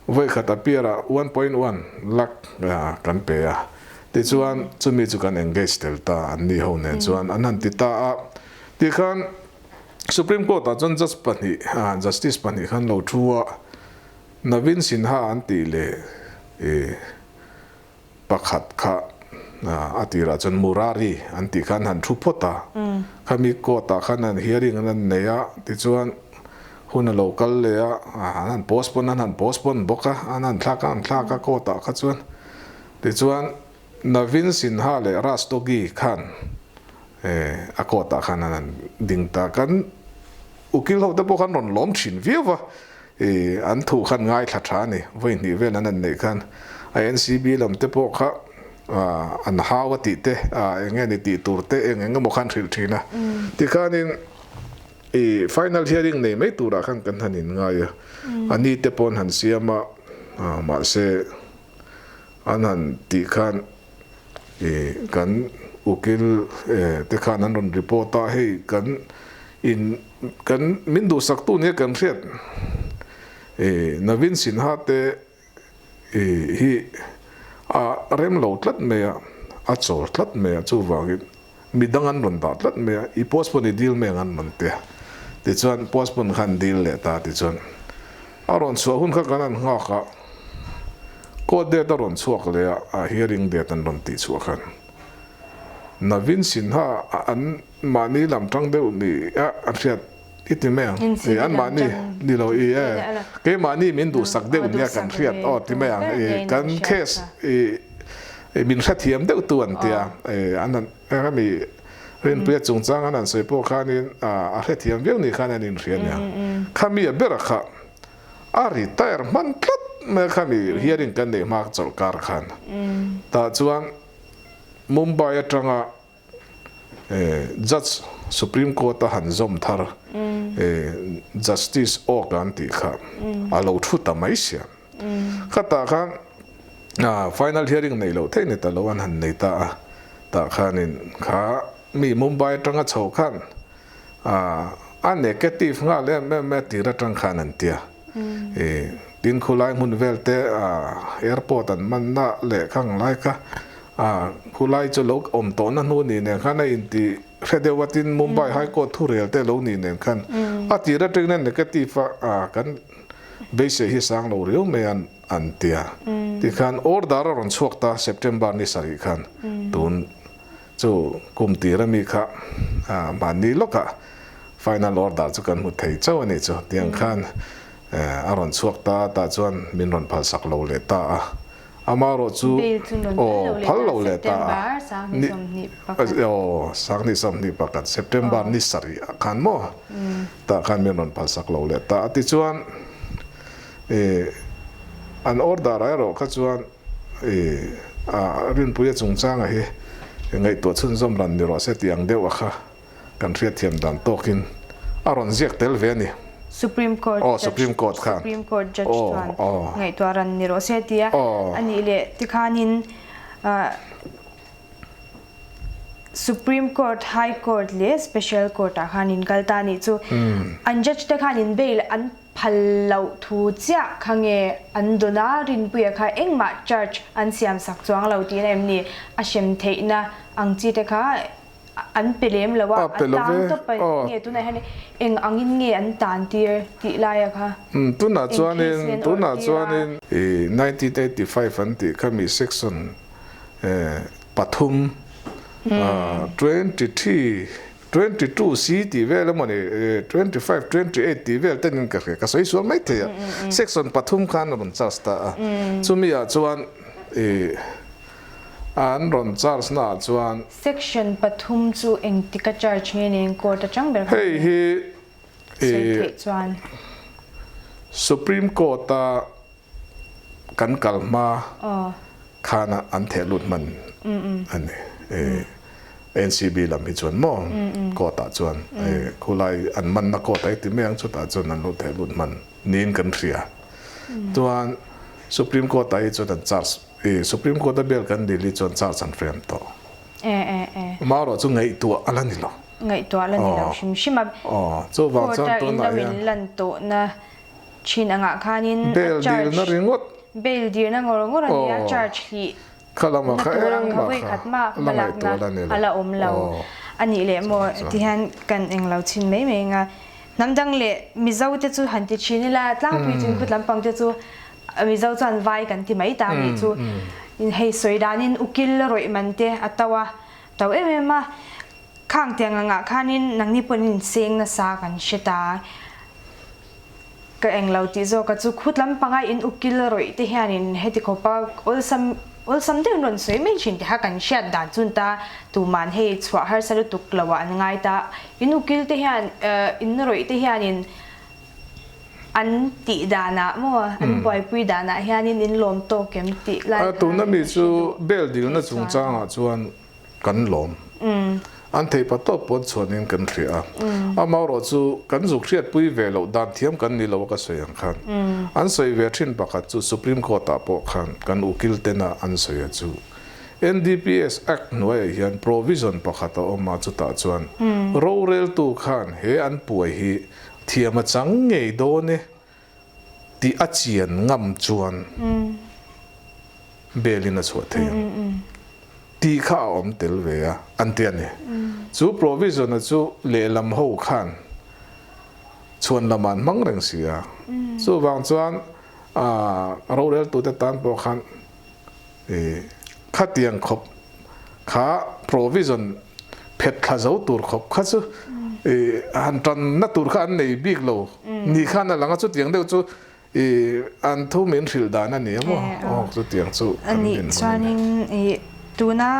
vawikhat a piarah 1.1 lakh kan pe a. Tichuan chumi chu kan engage tel ta an ni ho nen chuan an han ti ta a. Tikhan Supreme Court ah chuan judge pahnih, justice pahnih khan lo thu a, Navin Sinha an tih leh Pakhat kha a tirah chuan Murari an tih khan han thu phawt a, khami court ah khan an hearing an han nei a, tichuan hun a lo kal leh a, an han postpone an han postpone bawk a, an han thlak a an thlak a court ah kha chuan. Tichuan Navin Sinha leh Rastogi khan a court ah khan an han ding ta. Kan ukil ho te pawh khan rawn lawm thin viau va, I an thu khan ngaithla tha a ni. Vawi hnih vel an han neih khan a NCB lam te pawh kha an hau a tih te, eng nge ni tih tur te eng eng emaw khan hrilh thin a. Tikhanin i final hearing nei mai turah khan kan han inngai a, a ni te pawh an han siam a, mahse an han tih khan i kan ukil te khan an rawn report a, hei kan in Kan min duhsaktu nia kan hriat Navin Sinha te hi a rem lo tlat mai a, a chawl tlat mai a, chuvangin midang an rawn dah tlat mai a, i postpone i deal mai ang an rawn ti a. Tichuan postpone kha an dil leh ta tichuan a rawn chhuah hun kha kan han nghak a, court date a rawn chhuak leh a, a hearing date an rawn tih chhuah khan Navin Sinha an mahni lam tang deuh ni a an hriat i ti mai ang i an mahni ni lo i e keimahni min duhsak deuh nia kan hriat aw ti mai ang i kan case i min hrethiam deuh tu an tia i an han hemi Rinpuia chungchang an han sawi pawh khanin a hrethiam viau ni khan an inhria nia khami a bera kha a retire hman tlat mai a khami hearing kan neih hma chawlhkar khan tah chuan Mumbai atanga Judge Supreme Court a han zawm thar Justice Oak an tih kha a lo thu ta mai sia. Khatah khan final hearing neih loh theih ni ta lo an han nei ta a, tah khanin kha mi Mumbai atanga chho khan a negative nghal em em mai a tir atang khan an tia. Tin khulai hmun vel te airport an manna leh khang lai kha khulai chu lo awm tawhna hnu ni nen khan a inti hre deuh a tin Mumbai High Court thurel te lo ni nen khan a tir atangin a negative a kan beisei hi sang lo riau mai an an tia. Tikhan order a rawn chhuak ta September ni sarih khan tun Chu kum tir ami kha mahni lawkah final order chu kan hmu thei chauh a nih chu. Tiang khan a rawn chhuak ta tah chuan min rawn phalsak lo leh ta a. Amaherawh chu aw phal lo leh ta a. Ni aw 2021 September ni sarih ah khan maw tah khan min rawn phalsak lo leh ta a. Tichuan an order ah erawh kha chuan I a Rinpuia chungchanga hi ngaihtuah chhunzawm ran ni rawh se tih ang deuh a kha kan hriatthiam dan tawkin a rawn ziak tel ve a ni. Supreme Court Aw, Supreme Court khan. Supreme Court Judge Aw, chuan aw. ngaihtuah ran ni rawh se tia Aw. a nih leh tikhanin Supreme Court, High Court leh Special Court ah khan in kal ta a nih chu. An Judge te khan in bail an Phal loh thu chiah kha nge an dawn a, Rinpuia kha engmah charge an siam sak chuang lo tihna em ni? A hrem theihna ang chi te kha an pe lem lo a, a tang tawp a nge tunah hian eng angin nge an tan tir tih laia kha Tunah eng case chuanin nge an awrh tunah tir a? chuanin i 1985 an tih kha mi section pathum 23 22 C tih vel emaw ni 25, 28 tih vel ten in ka hria, ka sawi sual mai thei a, section pathum khan a rawn charge ta a, chumi ah chuan i an rawn charge na ah chuan. Section pathum chu engtik a charge nge nen court atang ber khan Hei hi i sawi theih chuan. Supreme Court a kan kal hma khana an theh lut hman a ni. NCB lam hi chuan maw court ah chuan khulai an manna court a ti mai ang chutah chuan an lo theh lut hman niin kan hria. Chuan Supreme Court ah hi chuan an charge Supreme Court a bail kan dil hi chuan charge an frame tawh. Amaherawh chu ngaihtuah a la ni lo. Ngaihtuah a la ni lo hrim hrim a. Chuvang Court chuan a in tunah lo hian in lan tawhna Thin angah khanin a Bail charge dilna ringawt. Bail dilna ngawr ngawr a nia charge hlih Kha lama na kha tur ang kha engmah vawi kha khat mah la hmalakna ngaihtuah la ni lo. a la awm lo a nih leh maw ti hian kan englo chhin mai mai anga hnam dang leh Mizo te chu han ti thin ila tlangpui chin khut lampang te chu Mizo chuan vai kan ti mai ta a nih chu hei sawi danin ukil rawih man te a to a to em em a khang tiang angah khanin nangni pawhin inseng nasa kan hre ta. Ka eng lo tih zawk a chu khut lampanga in ukil rawih te hianin heti khawpa awlsam awlsam deuhin rawn sawi mai thin tiha kan hriat dan chun ta tuman hei chhuah harsa lutuk lo ah an ngai ta. In ukil te hian in rawih te hianin an tih danah maw an buaipui danah hianin in lawm tawk em tih lai kha Tuna mi ka hre chu duh bail dilna tih chuan. chungchangah chuan Kan lawm. An theih pa tawp pawn chhuanin kan hria a. Amaherawh chu kan zuk hriatpui ve loh dan thiam kan ni lo a ka sawi ang khan. An sawi ve thin pakhat chu Supreme Court ah pawh khan kan ukil tena an sawi a chu NDPS Act hnuaiah hian provision pakhat a awm a chutah chuan roreltu khan he an puai hi thiam a chang ngei dawn e tih a chian ngam chuan bail in a chhuah thei ang tih kha a awm tel ve a, an ti a ni. Chu provision a chu lehlam ho khan Chhuan lam an hmang reng si a. Chuvang chuan roreltute tan pawh khan khatiang khawp kha provision phet thla zo tur khawp kha chu han tanna tur kha an nei bik lo ni khan a lang a, chutiang deuh chu an thu min hrilh dan a ni a maw? Aw chutiang chu kan dinhmun a ni. Chuanin tuna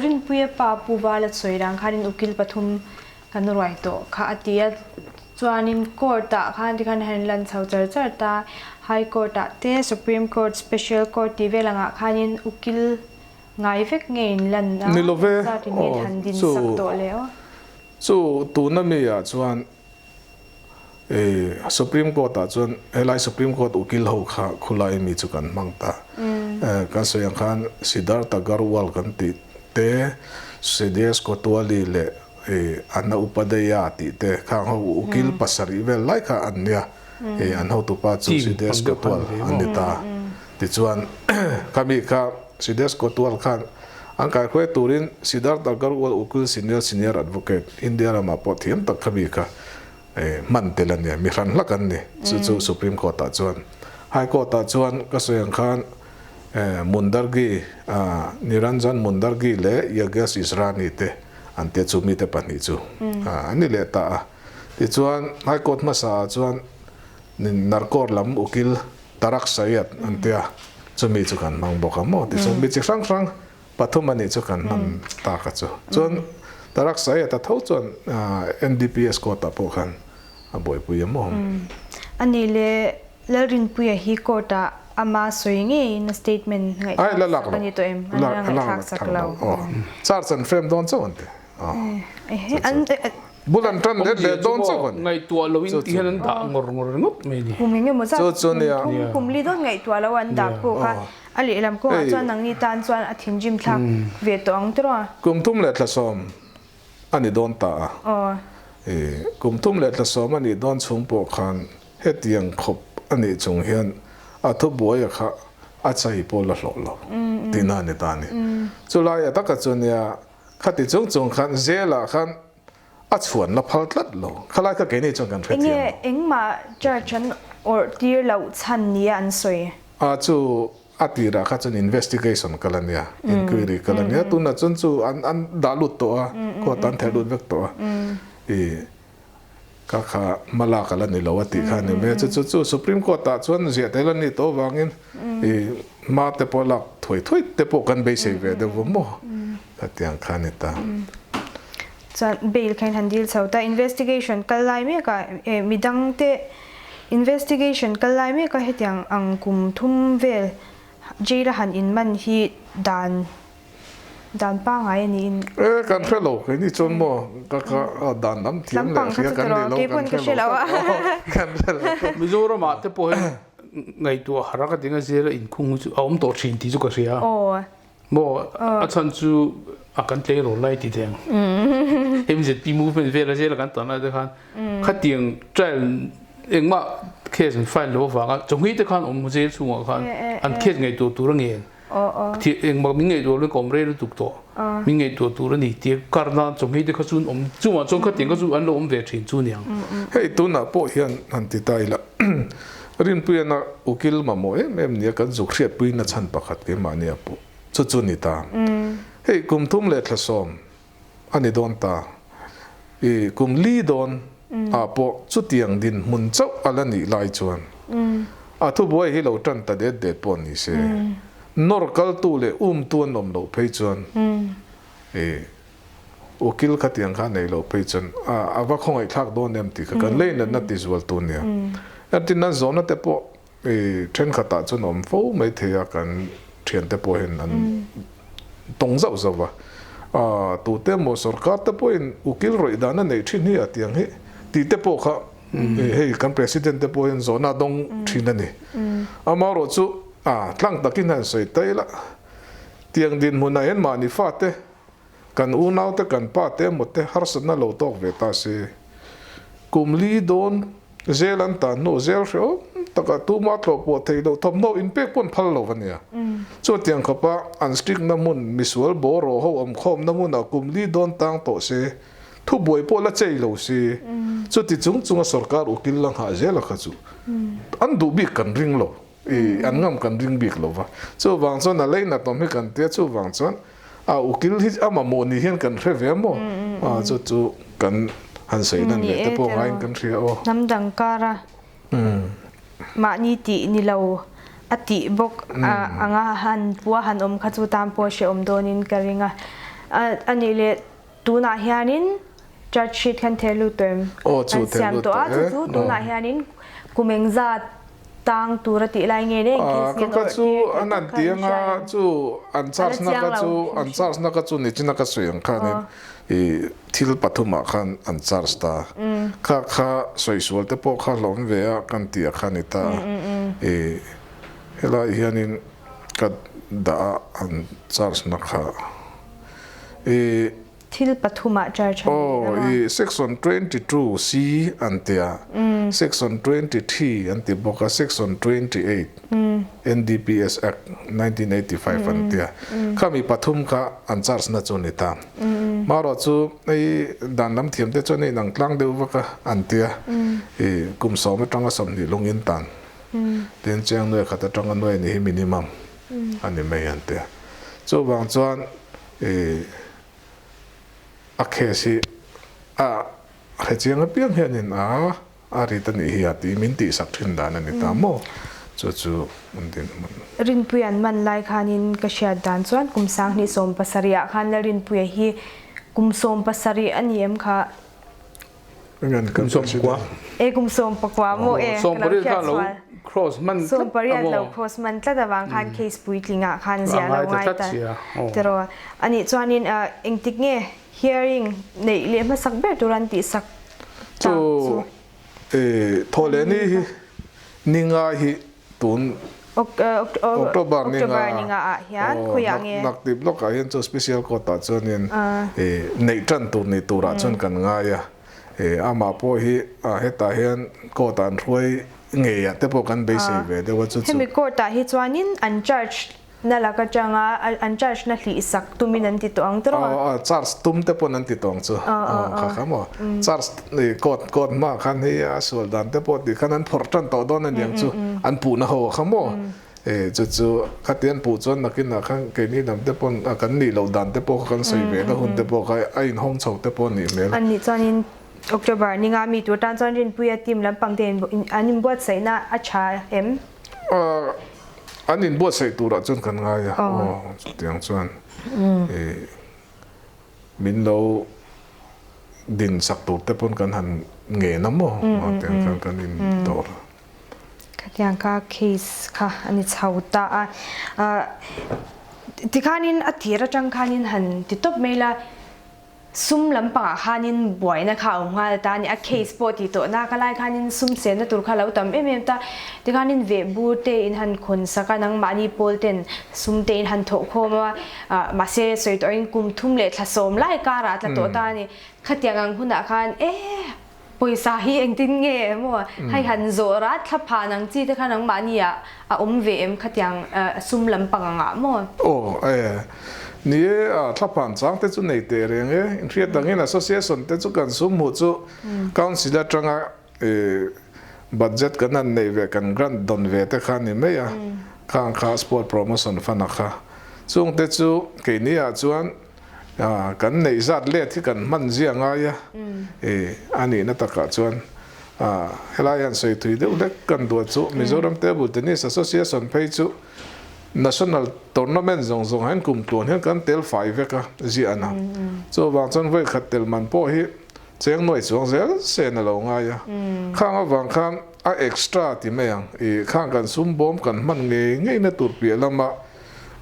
Rinpuia pa Pu Vala sawi dan khanin ukil pathum Kan ruai tawh kha a ti a, chuanin court ah khan tikhan han lan chho char char ta, High Court ah te, Supreme Court, Special Court tih vel angah khanin ukil ngai vek nge in lan a, Ni love, engzat in nge aw han din chu sak tawh le aw. Chu tuna mi ah chuan e Supreme Court ah chuan helai Supreme Court ukil ho kha khulai mi chu kan hmang ta, kan sawi ang khan Siddhartha Garwal kan tih te, Sudesh Kotwali leh I Anna Upadaya tih te khang ho ukil pasarih vel lai kha an nia. I an hotupa chu Sidesh Kotwal an ni ta. Tichuan khami kha Sidesh Kotwal khan an kaihruai turin Siddharth Agarwal ukil senior senior advocate India ramah pawh thiam tak khami kha hman tel a nia. Mi hran hlak an ni. Chu chu Supreme Court ah chuan High Court ah chuan ka sawi ang khan Mundargi Niranjan Mundargi leh Yogesh Israni te an tia chu mite pahnih chu an ni leh ta a. Tichuan High Court hmasa ah chuan Narkor lam ukil Tarak Sayed an tia chumi chu kan hmang bawk a maw tichuan mi chi hrang hrang pathum a nih chu kan hman tak a chu. Chuan Tarak Sayed a tho chuan NDPS court ah pawh khan a buaipui a maw. A nih leh Lalrinpuia hi court ah ama sawi ngeiin a statement ngaihthlak sak a ni tawh em? An la ngaihthlak sak lo. Charge an frame dawn chauh an ti. Bul an tan let leh dawn chauh an ni. Ngaihtuah lo in ti hian an dah ngawr ngawr ringawt mai ni. Kum eng emaw zat kum thum kum li dawn ngaihtuah lo an dah pawh kha a lehlam kawngah chuan nangni tan chuan a thinrim thlak ve tawh ang tiraw? Kum thum leh thla sawm a ni dawn ta a. Kum thum leh thla sawm a nih dawn chhung pawh khan Hetiang khawp a nih chung hian a thubuaia kha a chai pawh la hlawh lo tihna a ni ta a ni. Chulai a taka chu nia khati chung chung khan Zelah khan a chhuan la phal tlat lo. Khalai kha keini chuan kan hrethiam lo. Enge engmah church an awrh tir loh chhan nia an sawi? A chu a tirah kha chuan investigation kal a nia, inquiry kal a nia. Tunah chuan chu an dah lut tawh a, court an theh lut vek tawh a. I. Ka kha hmalak a la ni lo a tih kha a ni mai a, chu chu chu Supreme Court ah chuan ziah tel a nih tawh avangin i hma te pawh lak thuai thuai te pawh kan beisei ve deuh vawm maw khatiang kha a ni ta. Chuan bail kha in han dil chho ta, investigation kal lai mek a midang te investigation kal lai mek a hetiang ang kum thum vel jail a han in man hi dan Dan pangai a niin. E kan hre lo kei ni chuan maw ka ka dan lam thiam leh hria kan ni lo kan hre lo kan hre lo. Mizoram ah te pawh hian ngaihtuah har a ka ti nga zela inkhung hi chu a awm tawh thin tih chu ka hria. Maw a chhan chu a kan tleirawl lai ti teng. MZP movement vel a zela kan tan lai te khan khatiang trial engmah case an file lo avanga chawhmeh te khan awm zel chhungah khan an case ngaihtuah tur a ngen. Engmah min ngaihtuah lo in ka awm rei lutuk tawh. Min ngaihtuah tur a ni tih kar nan chawhmeh te kha chu an awm chungah chuan khatiang kha chu an lo awm ve thin chu niang. Hei tunah pawh hian han ti ta ila Rinpuiana ukil mamawh em em nia kan zuk hriatpui na chhan pakhat keimahnia pawh chu chu ni ta. Hei kum thum leh thla sawm a ni dawn ta. I kum li dawn ah pawh chutiang dinhmun chauh a la nih lai chuan a thubuai hi lo tan ta det det pawh ni se, nawr kaltu leh umtu an awm loh phei chuan i ukil khatiang kha nei loh phei chuan a va khawngaihthlak dawn em tih kha kan lei natna ti zual tu nia. Entin nan zawhna te pawh I thenkhatah chuan awm fo mai thei a, kan thiante pawh hian an tawng zauh zauh va. Tute emaw sorkar te pawhin ukil rawih dan a neih thin hi a tiang hi tih te pawh kha hei kan president te pawh hian zawhna a dawng thin a ni. Amaherawh chu tlang takin han sawi ta ila, tiang dinhmunah hian mahni fate Kan unaute kan pa te emaw te harsatna lo tawk ve ta se, kum li dawn zel an tan hnu zel hrehawm takah tuma tlawh pawh theih loh thawmhnaw inpek pawn phal lo a nia. Chutiang khawpa an strict na hmun misual bawraw ho awmkhawmna hmunah kum li dawn tang tawh se, Thubuai pawh la chei lo si. Chuti chung chunga sorkar ukil la nghah zel a kha chu an duh bik kan ring lo. I an ngam kan ring bik lo va. Chuvang chuan a leinat awm hi kan tia chuvang chuan a ukil hi a mamawh ni hian kan hre ve maw? A chu chu kan han sawi nan leh te pawh ngaiin kan hria aw. Hnam dang kara mahni tih ni lo a tih bawk anga han pua han awm kha chu tan pawh hrehawm dawnin ka ring a. A nih leh tunah hianin charge sheet khan theh lut tawh em? Aw chu theh lut tawh e. Chu chu tunah hianin kum engzat tang tur a tih lai nge ne eng case nge Ka chu an an ti anga chu an charge na ka chu an charge na ka chu nichina ka sawi ang khanin i thil pathumah khan an charge ta kha kha sawi sual te pawh kha hlawm ve a kan tih a kha ni ta i helai hianin ka dah a an charge na kha i Thil pathumah charge a ni Aw, i section 22 C an ti a, section 23 an ti bawk a, section 28 NDPS Act 1985 an ti a. Khami pathum kha an charge na chu a ni ta. Marawh chu hei dan lam thiam te chuan hei nang tlang deuh vak a an ti a, i kum sawm atanga 20 lung in tan. Tin cheng nuai khat atanga nuai ni hi minimum a ni mai an ti a. Chuvang chuan I a case hi a hrechiang apiang hianin a a rit a nih hi a tih min tihsak thin dan a ni ta maw? Chu chu an dinhmun. Rinpuia an man lai khanin ka hriat dan chuan kum 2017 ah khan Lalrinpuia hi kum 17 a ni em kha? Kum 19. E kum 19 maw e ka lo hriat sual. Cross man tlat 18 lo cross man tlat avang khan case puitling ah khan zia lo ngai ta tiraw anih chuanin engtik nge hearing neih leh hmasak ber tur an tihsak tak chu. E thaw leh ni hi ni ngai hi tun October ni nga ah hian khawiah nge? Naktip lawkah hian chu special court ah chuanin neih tan tur ni turah chuan kan ngai a, amah pawh hi hetah hian court ah an hruai ngei ah te pawh kan beisei ve deuh a chu chu. Hemi court ah hi chuanin an charge Na lak atanga an charge na hlih sak tumin an ti tawh ang tawh a. Aw charge tum te pawn an ti tawh ang chu. Aw kha kha maw. Charge court court hma khan hei a sual dan te pawh tih khan an phawrh tan tawh dawn a niang chu. An puhna ho kha maw. E chu chu khati an puh chuan nakinah khan keini lam te pawn kan nih loh dan te pawh kha kan sawi ve na hun te pawh kha a inhawng chho te pawh a nih hmel. An nih chuanin October ninga mi tur tan chuan Rinpuia team lampang te an inbuatsaihna a tha em? An inbuatsaih turah chuan kan ngai a, aw chutiang chuan i min lo din sak tur te pawn kan han ngen a maw tiang khan kan in dawr. Khatiang kha case kha a ni chho ta a, tikhanin a tir atang khanin han ti tawp mai la. Sum lampangah khanin buaina kha a awm nghal ta a ni. A case pawh tih tawh nak a lai khanin sum senna tur kha lo tam em em ta. Tikhanin vehbur te in han khawn sak a, nangmahni pawl ten sum te in han thawh khawm a, mahse sawi tawhin kum thum leh thla sawm lai karah a tla tawh ta a ni. Khatiang ang hunah khan e pawisa hi engtin nge maw hei han zawh rat thla phan ang chi te kha nangmahni ah a awm ve em khatiang sum lampang angah maw? Aw e, ni e a thla phan chang te chu nei teh reng e, inhriat dangin association te chu kan sum hmuh chu council atanga e budget kan han neih ve kan grant dawn ve te kha ni mai a, khang kha sport promotion fund a kha chung te chu keini ah chuan Kan neih zat let hi kan hman zia ngai a, a nihna takah chuan helai hian sawi thui deuh hlek kan duat chu Mizoram Table Tennis Association phei chu National Tournament zawng zawng hian kum tluan hian kan tel fai vek a ziah a na. Chuvang chuan vawi khat tel man pawh hi cheng nuai chuang zel sen a lo ngai a. Khang avang khan a extra ti mai ang, khang kan sum bawm kan hman ngei ngeina tur piah lama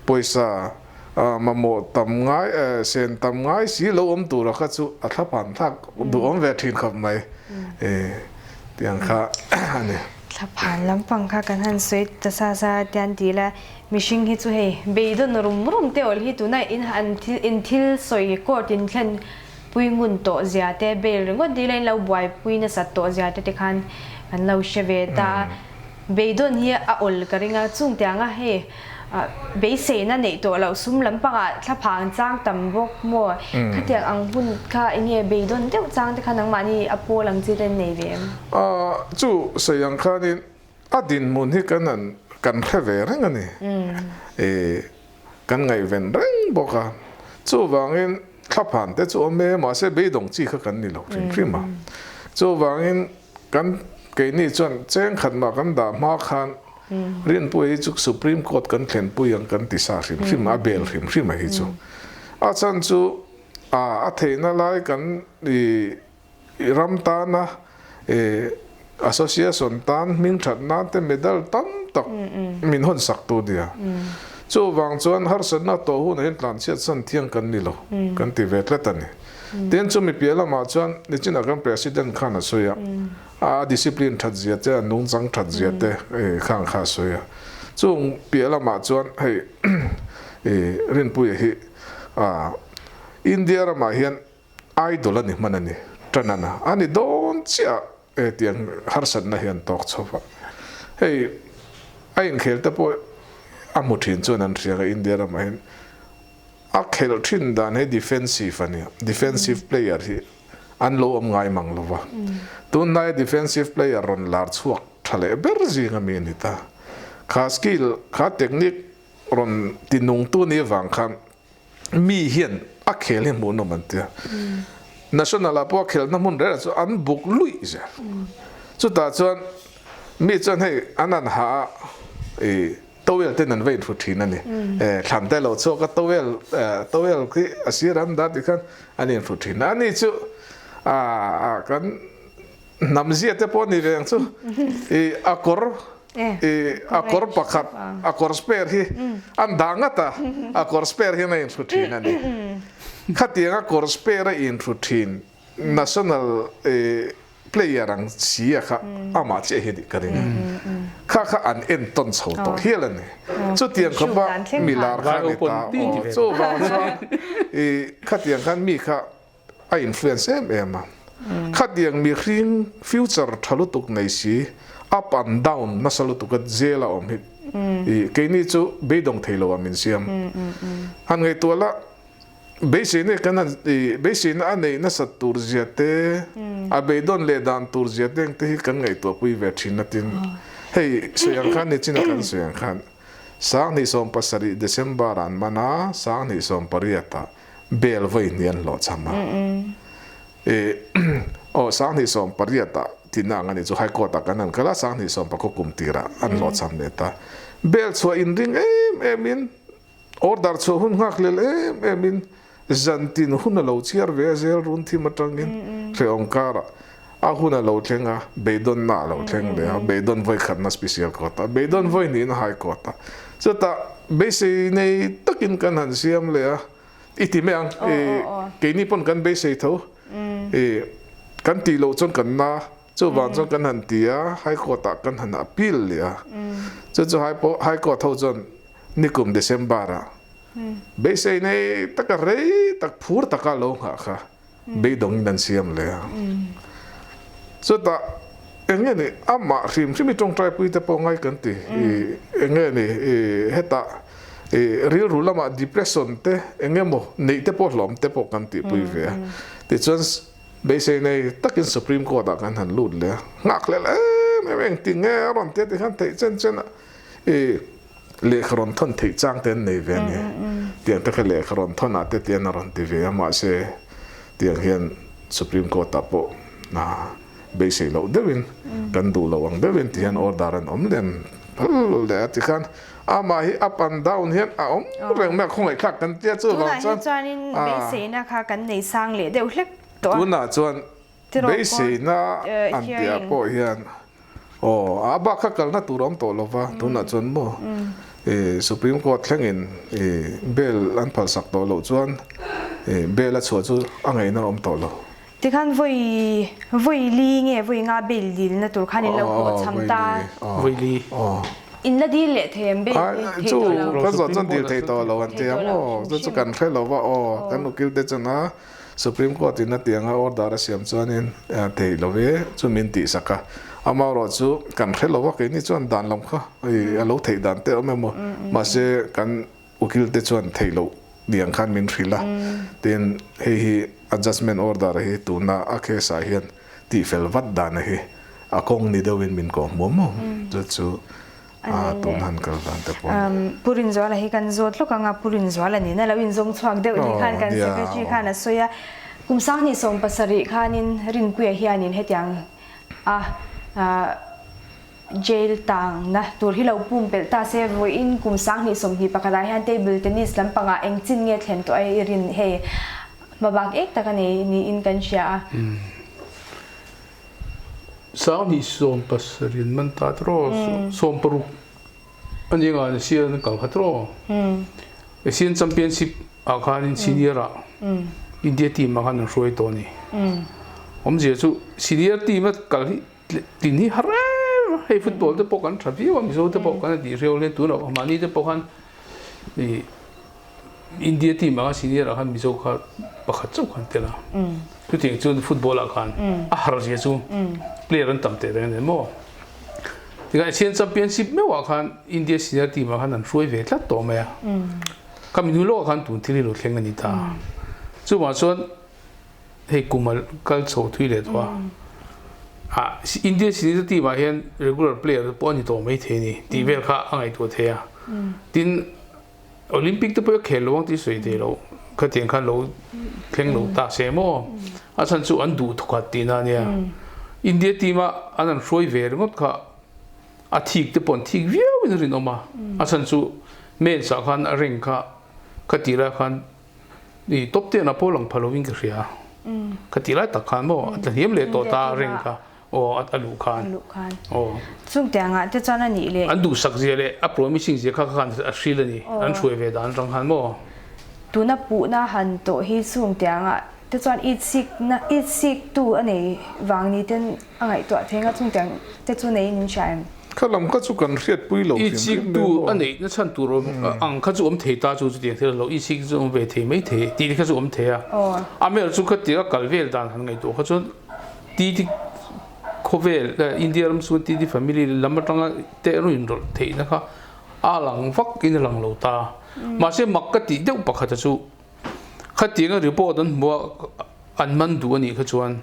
pawisa Mamawh tam ngai, sen tam ngai si lo awm tura kha chu a thlaphan thlak duhawm ve thin khawp mai tiang kha a ni. Thlaphan lampang kha kan han sawi ta sa sa tian ti ila mihring hi chu hei beidawn rum rum te awl hi tuna in han thil in thil sawi court in thlen pui ngun tawh zia te bail ringawt dil a in lo buaipui nasat tawh zia te te khan kan lo hre ve ta a beidawn hi a awl ka ring a chung tianga hei. Beiseina neih tawh loh sum lampangah thlaphang chang tam bawk maw? Khatiang ang hun kha enge beidawn deuh chang te kha nangmahni a pawl ang chi te an nei ve em? Chu sawi ang khanin a dinhmun hi kan han kan hre ve reng a ni. Kan ngaihven reng bawk a. Chuvangin thlaphan te chu awm e, mahse beidawng chi kha kan ni lo hrim hrim a. Chuvangin kan keini chuan cheng khat mah kan dah hma khan Rinpuia hi chu Supreme Court kan thlenpui ang kan ti sa hrim hrim a, a bel hrim hrim a hi chu. A chhan chu a theihna lai kan i ram tana association tan hming that nan te medal tam tak min hawn sak tu nia. Chuvang chuan harsatna tawh hunah hian tlanchhiat san thiang kan ni lo kan ti ve tlat a ni. Tin chumi piah lamah chuan nichinah kan President khan a sawi a, A discipline that zia te, a nungchang that zia te khang kha a sawi a. Chung piah lamah chuan hei Rinpuia hi India ramah hian idol a ni hman a ni, ṭan a a ni dawn chiah a tiang harsatna hi an tawk chho va. Hei a inkhel te pawh a hmu ṭhin chuan an hria a India ramah hian a khelh ṭhin dan hi defensive a nia, defensive player hi an lo awm ngai mang lo va. Tunlai defensive player rawn lar chhuak tha leh ber zing ami a ni ta. Kha skill, kha technique rawn ti nungtu ni avang khan mi hian a khel hi hmuhnawm an tia. National ah pawh a khelna hmun reng reng chu an buk luih zel. Chutah chuan mi chuan hei an an ha a i Towel ten an va inhru thin a ni. Thlan te lo chhuak a towel towel khi a sir an dah tikhan an inhru thin a. Ani chu kan hnam zia te pawh a ni ve ang chu. I a kawr i a kawr pakhat a kawr spare hi an dah ngat a, a kawr spare hian a inhru thin a ni. Khatiang a kawr spare a inhru thin national player ang si a kha amah chiah hi a nih ka ring a, kha kha an entawn chho tawh hial a ni. Chutiang khawpa mi lar kha a ni ta aw, chuvang chuan i khatiang khan mi kha a influence em em a, khatiang mihring future tha lutuk nei si up and down nasa lutuk a jail a awm hi i keini chu beidawng thei lo ah min siam. Han ngaihtuah la. Beiseina kan han i beiseina a neih nasat tur zia te, a beidawn leh dan tur zia te ang te hi kan ngaihtuahpui ve thin a tin. Hei sawi ang khan nichin a kan sawi ang khan 2017 December ah an man a, 2018 ah bail vawi hnih an hlawhchham a. I aw 2018 ah tihna ang a nih chu High Court ah kan han kal a, 2019 kum tirah an hlawhchham leh ta. Bail chhuah inring em em in Order chhuah hun nghak lel em em in zantin hun a lo chhiar ve a zel run thim atangin hrehawm karah a hun a lo thleng a, beidawnna a lo thleng leh a, beidawn vawi khatna special court ah, beidawn vawi hnihna high court ah. Chutah beisei nei takin kan han siam leh a, i ti mai ang, keini pawn kan beisei tho, kan tih loh chuan kan na. Chuvang chuan kan han ti a, High Court ah kan han appeal leh a. Chu chu High Court ho chuan nikum December ah beisei nei taka rei tak phur taka lo nghah kha beidawngin an siam leh a. Chutah eng nge ni amah hrim hrim i tawngtaipui te pawh ngai kan ti. Eng nge ni hetah rilru lamah depression te eng emaw neih te pawh hlawm te pawh kan tihpui ve a. Tichuan Beisei nei takin Supreme Court ah kan han lut leh a, nghak hlel em em engtin nge a rawn tia tikhan theih chen chen a i lehkha rawn thawn theih chang te an nei ve a ni. Tiang te kha lehkha rawn thawn ah te tian a rawn ti ve a, mahse tiang hian Supreme Court ah pawh beisei loh deuhin kan duh loh ang deuhin ti hian order an awm lem phal leh a tikhan amah hi up and down hian a awm reng mai a, khawngaihthlak kan tia chuvang chuan. Tunah hi chuanin beiseina kha kan nei sang leh deuh hlek tawh a. Tunah chuan beiseina an tihah pawh hian aw a bak kha kalna tur a awm tawh lo va, tunah chuan maw Supreme Court thlengin bail an phalsak tawh loh chuan bail a chhuah chu a ngaihna a awm tawh lo. Tikhan vawi vawi li nge vawi nga bail dilna tur khan in lo hlawh cham ta. Vawi li. In la dil leh thei em bail hi thei tawh lo. Chu kan zawh chuan dil thei tawh lo an ti ang aw. Chu chu kan hre lo va aw. Kan ukil te chuan a Supreme Court in a ti ang a order a siam chuanin thei lo ve chu min tih sak a. Amaherawhchu kan hre lo a, keini chuan dan lam kha a lo theih dan te a awm em aw. Mahse kan ukil te chuan theih loh ni ang khan min hrilh a, tin hei hi adjustment order hi tuna a case ah hian tihfel vat dan a hi a kawng ni deuhin min kawh hmuam maw chu chu a tun han kal dan te pawh a ni. Pu Rinzuala hi kan zawt lawk ang a, Pu Rinzuala nena lo inzawm chhuak deuh ni khan kan secretary khan a sawi a, kum 2017 khanin Rinpuia hianin hetiang a Jail tangna tur hi lo pumpelh ta se, vawiin kum 2021 ah hian table tennis lampangah eng chin nge thlen tawh a i rin hei hmabak ek tak a nei niin kan hria a. 2017 in man ta tiraw, 60 a ni anga Asian an kal kha tiraw. Asian Championship ah khanin senior ah India team ah khan an hruai tawh a ni. Awmzia chu senior team a kal hi Tin hi har em a, hei football te pawh kan tha viau a, Mizo te pawh kan tih hreu hle tunah mahni te pawh khan ih India team anga senior ah khan Mizo kha pakhat chauh khan tel a, chutiang chuan football ah khan a har zia chu player an tam teh reng a ni maw. Tikhan Asian Championship meuh ah khan India senior team ah khan an hruai ve tlat tawh mai a, khami hnu lawkah khan tun thil hi lo thleng a ni ta. Chuvang chuan hei kum a kal chho thui leh tawh a, ah India senior team ah hian regular player te pawh a ni tawh mai thei a ni tih vel kha a ngaihtuah thei a, tin Olympic te pawh a khel lo ang tih sawi thei lo khatiang khan lo thleng lo ta se maw a chhan chu an duh thawkhat tihna a nia, India team a an han hruai ve ringawt kha a thik te pawh an thik viau in a rinawm a, a chhan chu men's ah khan a rank kha khatih lai khan I top ten a pawh lang pha lovin ka hria. Ka tih lai tak khan maw a tla hniam leh tawh ta reng kha aw a luh khan. A luh khan. Aw. Chung tiangah te chuan a nih leh. An duhsak zia leh a promising zia kha khan a hril a ni. An hruai ve dan atang khan maw. Tuna puhna han tawh hi chung tiangah te chuan itsik na itsik tu a nei vang ni ten A ngaihtuah thei nga chung tiang te chu neiin in hria em? Kha lam kha chu kan hriatpui lo hrim hrim mai maw? A neih na chhan tur ang kha chu awm thei ta chu chutiang thil a lo itsik chu awm ve thei mai thei tih te kha chu awm thei a. Amaherawh chu khatia a kal vel dan han ngaihtuah kha chuan TT khawvel India ram chhunga TT family lam atanga te erawh inrawlh theihna kha a lang vak in a lang lo ta. Mahse mak ka tih deuh pakhat a chu Khatianga report an hmuh a an man duh a nih kha chuan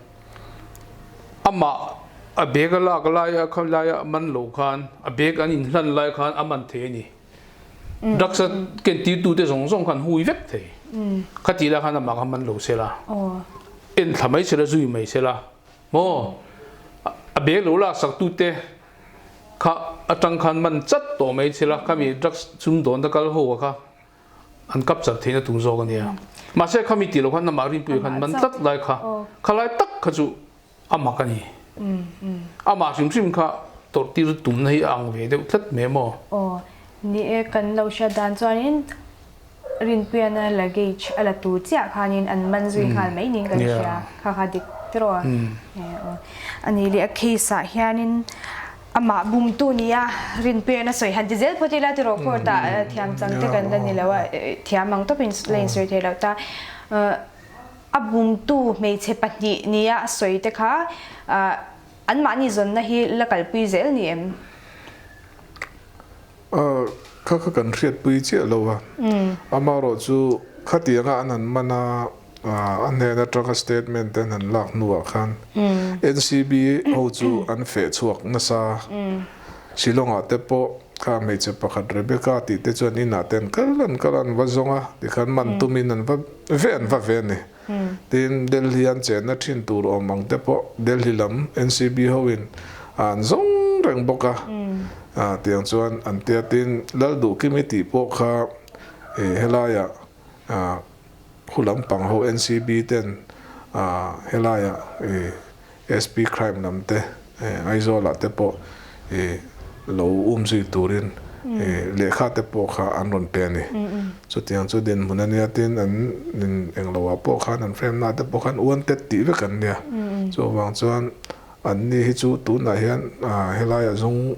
amah a bag a lak lai a kha laia a man lo khan a bag an inhlan lai khan a man thei a ni. Drugs a ken tirtu te zawng zawng khan hui vek thei. Khatih lai khan amah kha man lo sela, en thla mai sela, zui mai sela maw a bag lo laksak tute kha atang khan man chat tawh mai sela khami drugs sumdawnna kal ho kha an kap char theihna tur zawk a nia. Mahse khami tih loh khan amah Rinpuia khan man tlat lai kha khalai tak kha chu a mak a ni. Amah hrim hrim kha tawrh tir tumna hi a ang ve deuh tlat mai maw? Aw, ni e, kan lo hriat dan chuanin Rinpuiana luggage a la tur chiah khanin an man zui nghal mai niin kan hria. Kha kha dik tiraw? A ni leh a case ah hianin Amah bumtu nia Rinpuian a sawi han ti zel phawt ila tiraw court ah thiam chang te kan la ni lo a, thiam ang tawpin la insawi thei lo ta. A bumtu hmeichhe pahnih nia a sawi te kha anmahni zawnna hi la kalpui zel ni em? Kha kha kan hriatpui chiah lo a, amaherawh chu khatianga an han man a, a hnen atanga statement te an han lak hnuah khan NCB ho chu an feh chhuak nasa. Shillong ah te pawh kha hmeichhe pakhat Rebecca tih te chuan inah te an kal an kal a, an va zawng a, tikhan man tumin an va ve an va ve a ni. Tin, Delhi an chenna thin tur awm ang te pawh Delhi lam NCB hoin an zawng reng bawk a, tiang chuan an tia. Tin, Lalduhkimi tih pawh kha helaiah khu lampang ho NCB ten helaiah SP crime lam te Aizawl ah te pawh lo um zui turin lehkha te pawh kha an rawn pe a ni. Chutiang chu dinhmun a nia tin an englo ah pawh khan an frame na te pawh khan wanted tih vek an nia. Chuvang chuan an ni hi chu tunah hian helaiah zawng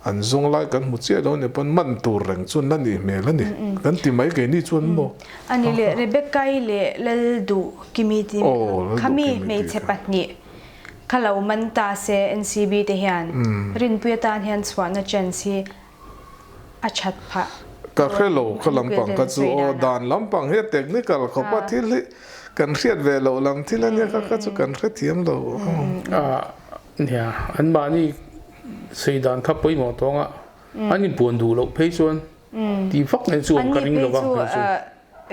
An zawng lai kan hmu chiah lo a ni pawn man tur reng chuan la nih hmel a ni kan ti mai keini chuan maw. Ani leh Rebecca-i leh Lalduhkimi tih mi kha khami hmeichhe pahnih Kha lo man ta se NCB te hian Rinpuia tan hian chhuahna chance hi a that phah Ka hre lo kha lampang kha chu aw dan lampang hi a technical khawp a thil hi kan hriat ve loh lam thil ania kha kha chu kan hrethiam lo. Nia an mahni sawi dan kha pawimawh tawng a an inpuan duh loh phei chuan tih vak nen chu awm ka ring lo va phei chu.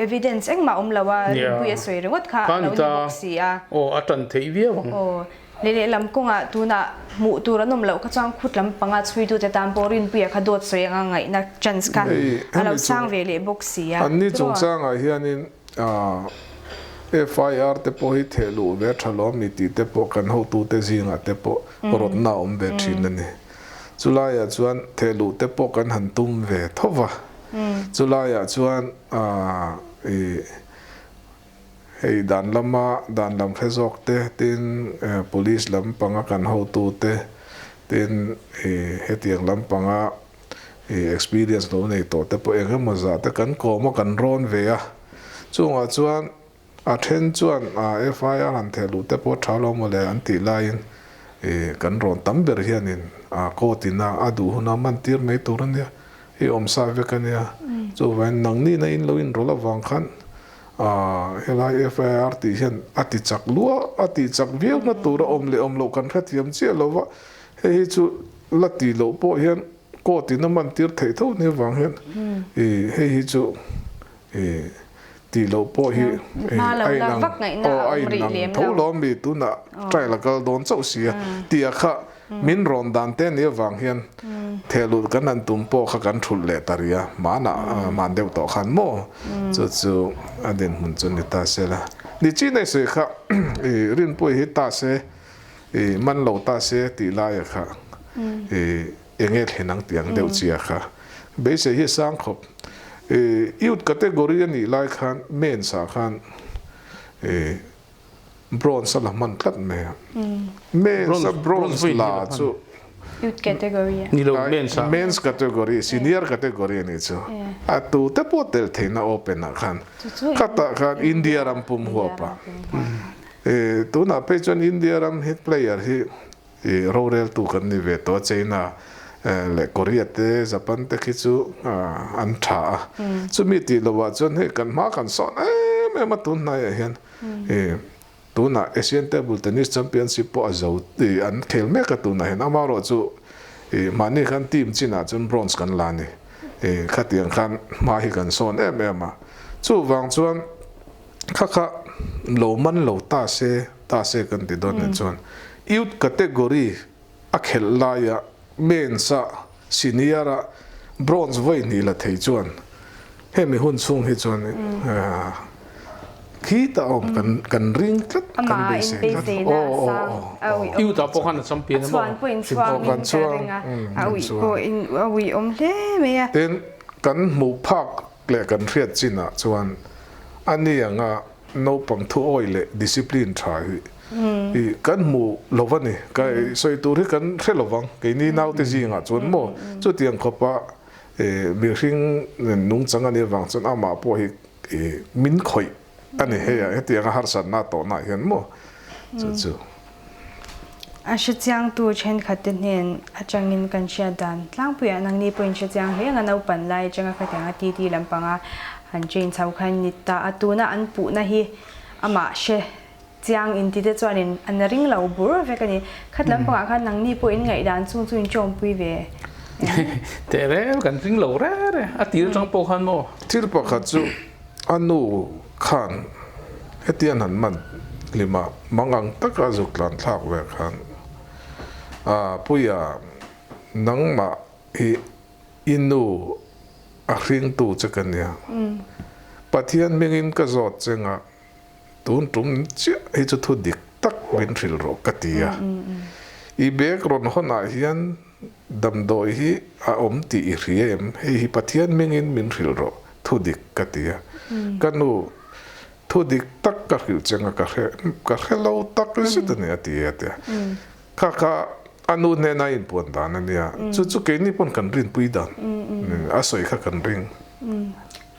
Evidence engmah awm lo a, Rinpuia sawi ringawt kha a lo ni bawk si a. Aw, a tan theih viau ang. Aw, leh lehlam kawngah tunah hmuh tur an awm loh kha chuan khut lam panga chhuitute tan pawh Rinpuia kha dawt sawi anga ngaihna chance kha a lo sang ve leh bawk si a. Anni chungchangah hianin FIR te pawh hi theh luh ve tha lawm ni tih te pawh kan hotute zingah te pawh rawtna a awm ve thin a ni. Chulaiah chuan theh luh te pawh kan han tum ve tho va. Chu laiah chuan i hei dan lama dan lam hre zawk te, tin police lampanga kan hotu te, tin i hetiang lampanga i experience lo nei tawh te pawh eng emaw zah te kan kawm a kan rawn ve a. Chungah chuan A then chuan FIR han theh luh te pawh tha lo mawle an tih laiin kan rawn tam ber hianin court in a duh huna man tir mai tur a nia, i awm sa vek a nia. Chuvangin nangni na in lo inrawlh avang khan helai FIR tih hian a ti chak lua, a tih chak viau na tur a awm leh awm loh kan hrethiam chiah lo va, hei hi chu la tih loh pawh hian court in a man tir theih tho nia vang hian hei hi chu tih loh pawh hi a inang aw a inang tho lo ami tunah trial a kal dawn chauh si a tih ah kha min rawn dan te nih avang hian thehlut kan han tum pawh kha kan thulh leh ta rih a hmanah hman deuh tawh khan maw chu chu a dinhmun chu ni ta se la ni chin a i sawi kha i rinpuii hi ta se i man lo ta se tih laia kha i Eng nge thlen ang tih ang deuh chia kha. Beisei hi a sang khawp. Youth category a nih lai khan men's ah khan bronze a la hman tlat mai a. Men's a bronze la chu Youth category a. Ni lo men's ah. Men's category, senior category a nih chu. A tu te pawh tel theihna open ah khan. Khatah khan India ram pum huap a. Tunah phei chuan India ram hi player hi I roreltu kan ni ve tawh a, China leh Korea te, Japan te khi chu an tha a. Chumi tih lovah chuan hei kan hma kan sawn em em a tun hnaiah hian tunah Asian Table Tennis Championship pawh a zo an khel mek a tunah hian amaherawh chu mahni khan team chinah chuan bronze kan la a ni. Khatiang khan hma hi kan sawn em em a. Chuvang chuan Kha kha lo man lo ta se, ta se kan ti dawn nen chuan youth category a khelh laia men's a senior a bronze vawi hnih la thei chuan hemi hun chhung hi chuan khitah awm kan kan ring tlat kan beisei tlat. Aw aw aw. Youth ah pawh khan a champion a maw? Kan chuang kan chuang. Tin kan hmuh phak leh kan hriat chinah chuan a ni anga naupang thuawi leh discipline tha hi i kan hmu lo va ni. Ka sawi tur hi kan hre lo vang, keini naute zingah chuan maw chutiang khawpa mihring nungchang a nih avang chuan amah pawh hi min khawih a ni hei a, hetianga harsatna a tawhnah hian maw chu chu. A hrechiangtu thenkhatte hnen atangin kan hriat dan tlangpuiah nangni pawhin hrechiang hle anga naupan lai atanga khatianga titi lampanga han train chho kha ni ta a, tuna an puhna hi amah hre chiang intite chuanin an ring lo bur vek a ni. Khat lampangah khan nangni pawh in ngaihdan chung chu in tawmpui ve em? Teh rel kan ring lo re re, a tir atang pawh khan maw? Thil pakhat chu a nu khan hetian han man hlima mangang taka zuk tlan thlak ve khan a Puia nangmah hi i nu a hringtu che ka nia, Pathian hmingin ka zawt che ngah tun tum chiah hi chu thu dik tak min hrilh rawh ka ti a, i bag rawn hawnah hian Damdawi hi a awm tih i hria em? Hei hi Pathian hmingin min hrilh rawh, thu dik ka ti a. Ka nu, thu dik tak ka hrilh cheng a, ka hre, ka hre lo tak zet a ni a ti a ti a. Kha kha a nu hnena inpuan dan a nia, chu chu keini pawn kan rinpui dan a sawi kha kan ring.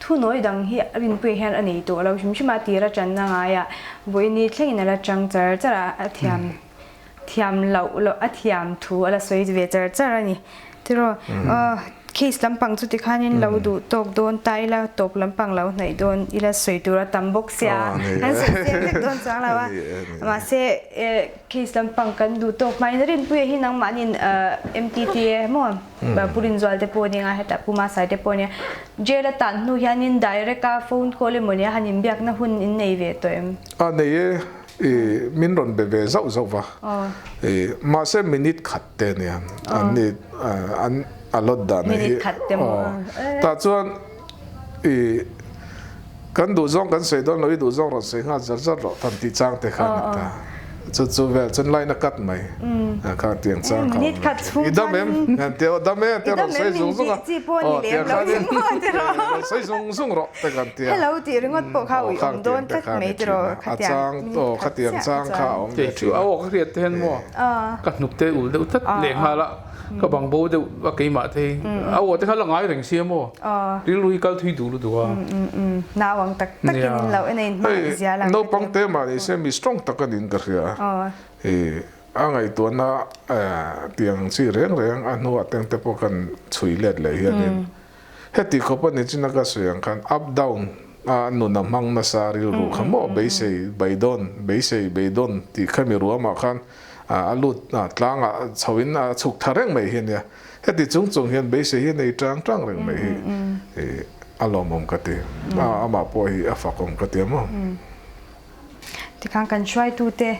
Thu nawi dang hi rinpui hian a nei tawh lo hrim hrim a, tira channa ngaiah vawiini thlengin a la chang char char a, a thiam. thiam loh loh a thiam thu a la sawi ve char char a ni. Tiraw case lampang chu tikhanin lo duh tawk dawn ta ila tawp lampang lo hnaih dawn ila sawi tur a tam bawk sia kan sawi chiang vek dawn chuang lo a. Mahse case lampang kan duh tawk hmain Rinpuia hi nangmahnin MTTA maw Pu Rinzual te pawh nia hetah Pu Masai te pawh nia jail a tan hnu hianin direct a phone call emaw nia han inbiakna hun in nei ve tawh em? A nei e, i min rawn be ve zauh zauh va, i mahse minute khat te nia an ni an a lot dan hi minute khat te maw tah chuan i Kan duhzawng kan sawi dawn lo i duhzawng rawn sawi nghal zar zar rawh tan tih chang te kha a ni ta. Chu chu vel chuan line a cut mai. Kha tiang chang kha awm lo. I dam em? Han ti a, aw dam e te rawn sawi zung zung a. Aw tiang khan in rawn sawi zung zung rawh te kan ti a. Aw khang tiang te kha a ni thin a. A chang aw khatiang chang kha a awm ve thin a. Aw ka hriat te hian maw ka hnuk te ul deuh tlat lehnghal a. Ka bang bo deuh a keimah te hi a aw te kha la ngai reng sia maw rilru hi kal thui duh lutuk a. Nau ang tak takin in lo en a in hmangaih zia lang. Naupang te mah ni se mi strong tak a niin ka hria a a ngaihtuahna tiang chi reng reng a hnuah teng te pawh kan chhui let leh hianin heti khawp a ni chin a ka sawi ang khan up down a nun a hmang nasa rilru kha maw beisei beidawn beisei beidawn tih kha mi ruamah khan A lut tlangah chhoin a chhuk tha reng mai hi a nia. Heti chung chung hian beisei hi a nei tang tang reng mai hi a lawmawm ka ti. Amah pawh hi a fakawm ka ti a maw. Tikhan kan hruaitute,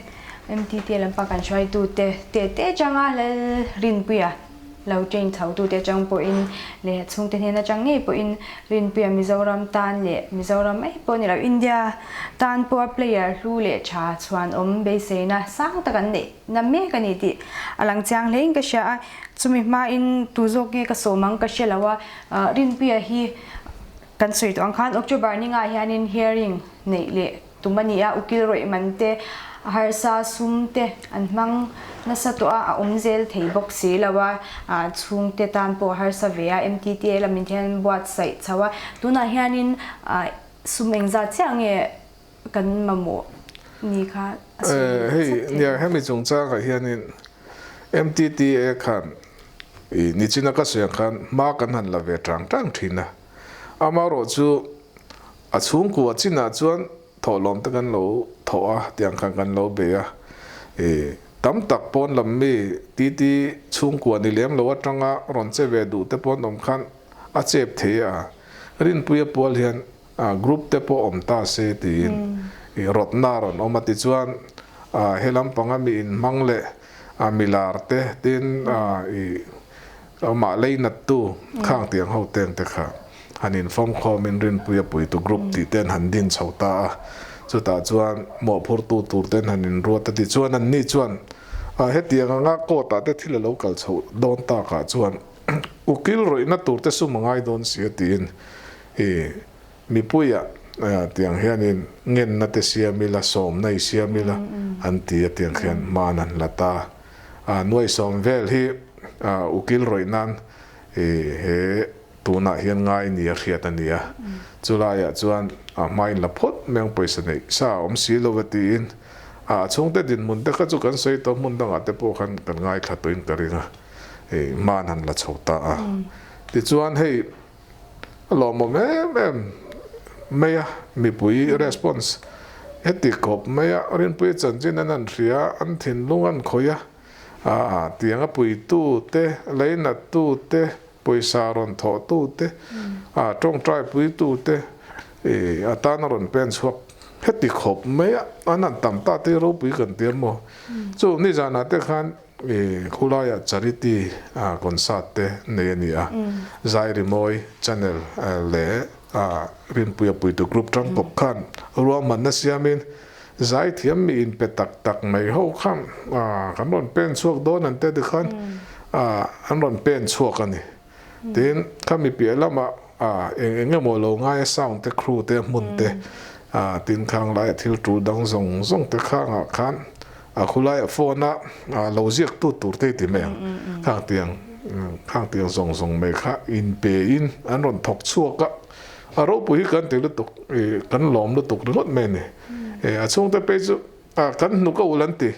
MTT lampang kan hruaitute teh teh atanga Lalrinpuia lo train chhotute atang pawhin leh chhungte hnen atang ngei pawhin Rinpuia Mizoram tan leh Mizoram mai pawh ni lo India tan pawha player hlu leh tha chhuanawm beiseina sang tak an neih na mek a ni tih a lang chiang hlein ka hria a, chumi hmain tu zawk nge ka sawm ang ka hre lo a, Rinpuia hi kan sawi tawh ang khan October ningah hianin hearing neih leh Tum a ni a, ukil rawih man te, a harsa sum te an hmang nasa tawh a, a awm zel thei bawk si lo a, chhungte tan pawh a harsa ve a, MTTA lamin te hian an buatsaih chho a, tunah hianin sum engzat chiah nge kan mamawh ni kha a sawi sak thei. Hei nia hemi chungchangah hianin MTTA khan i nichina ka sawi ang khan hma kan han la ve tang tang thin a, amaherawhchu A chhungkua chinah chuan thawhlawm te kan lo thawh a, tiang khan kan lo bei a. I tam tak pawn lam mi TT chhungkua ni lem lo atanga rawn che ve duh te pawn awm khan a chep thei a. Rinpuia pual hian group te pawh awm ta se tiin i rawtna rawn awm a tichuan he lampanga mi inhmang leh milar te tin i Amah leinattu khang tiang ho teng te kha han infawmkhawmin Rinpuia puitu group tih ten han din chho ta a, chutah chuan mawhphurtu tur ten han inruat a tichuan anni chuan hetiang anga court ah te thil a lo kal chho dawn takah chuan ukil rawihna tur te sum a ngai dawn si a tiin i mipuia tiang hianin ngenna te siam ila sawmna i siam ila an ti a tiang khian hman an la ta. A nuaisawm vel hi ukil rawih nan he tunah hian ngai ni a hriat a ni a. Chulaiah chuan a hmain la phawt mai ang pawisa neih sa a awm si lo va tiin a chhungte dinhmun te kha chu kan sawi tawh hmun dangah te pawh khan kan ngaithla tawhin ka ring a, hei hman han la chho ta a. Tichuan hei A lawmawm em em mai a, mipui response heti khawp mai a, Rinpuia chanchin an han hria, an thinlung an khawih a, aa tiang a puitu te, leinattu te, pawisa rawn thawhtu te, aa tawngtai puitu te ih a tan a rawn pen chhuak heti khawp mai a, an han tam ta te ropui kan tir maw? Chu nizanah te khan I khulaiah charity concert te nei a ni a, Zai Rimawi channel leh Rinpuia Puitu group tangkawp khan ruahmanna siamin zaithiam mi inpe tak tak mai ho khan kan rawn pen chhuak dawn an te tikhan an rawn pen chhuak a ni. Tin, khami piah lamah eng eng emaw lo ngai a sound te, crew te, hmun te, tin khang laiah thil tul dang zawng zawng te khangah khan a khulaiah phone a lo ziak tu tur te ti mai ang. Khang tiang khang tiang zawng zawng mai kha inpe in an rawn thawk chhuak a, a ropui hi kan ti lutuk, kan lawm lutuk ringawt mai a ni. A chhungte phei chu. Kan hnuk a ulh an ti.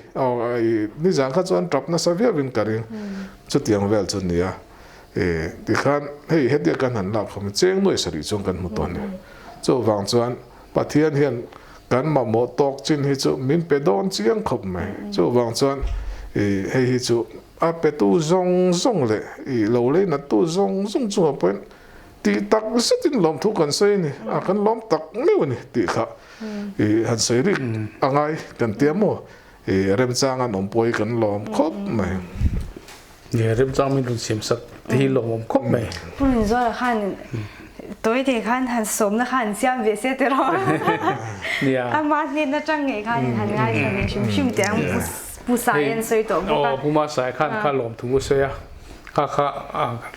Nizan kha chuan tap nasa viauin ka ring. Chutiang vel chu nia. Tikhan hei hetia kan han lak khawm cheng nuai sarih chuan kan hmu tawh a ni. Chuvang chuan Pathian hian kan mamawh tawk chin hi chu min pe dawn chiang khawp mai. Chuvang chuan hei hi chu a petu zawng zawng leh lo leinattu zawng zawng chungah pawhin tih tak zetin lawmthu kan sawi a ni. A kan lawm tak meuh a ni tih kha han sawi rik a ngai kan tia maw? Remchang an awm pawh hi kan lawm khawp mai. Nge remchang min rawn siam sak te hi lawmawm khawp mai. Pu Rinzuala khan tawi thei khan han sawmna khan an siam ve se tiraw? Nia. Ama hnen atang ngei khan han ngaithla ve hrim hrim teh ang Pu Sai an sawi tawh bawk a. Aw Pu Ma Sai khan kha lawmthu a sawi a, kha kha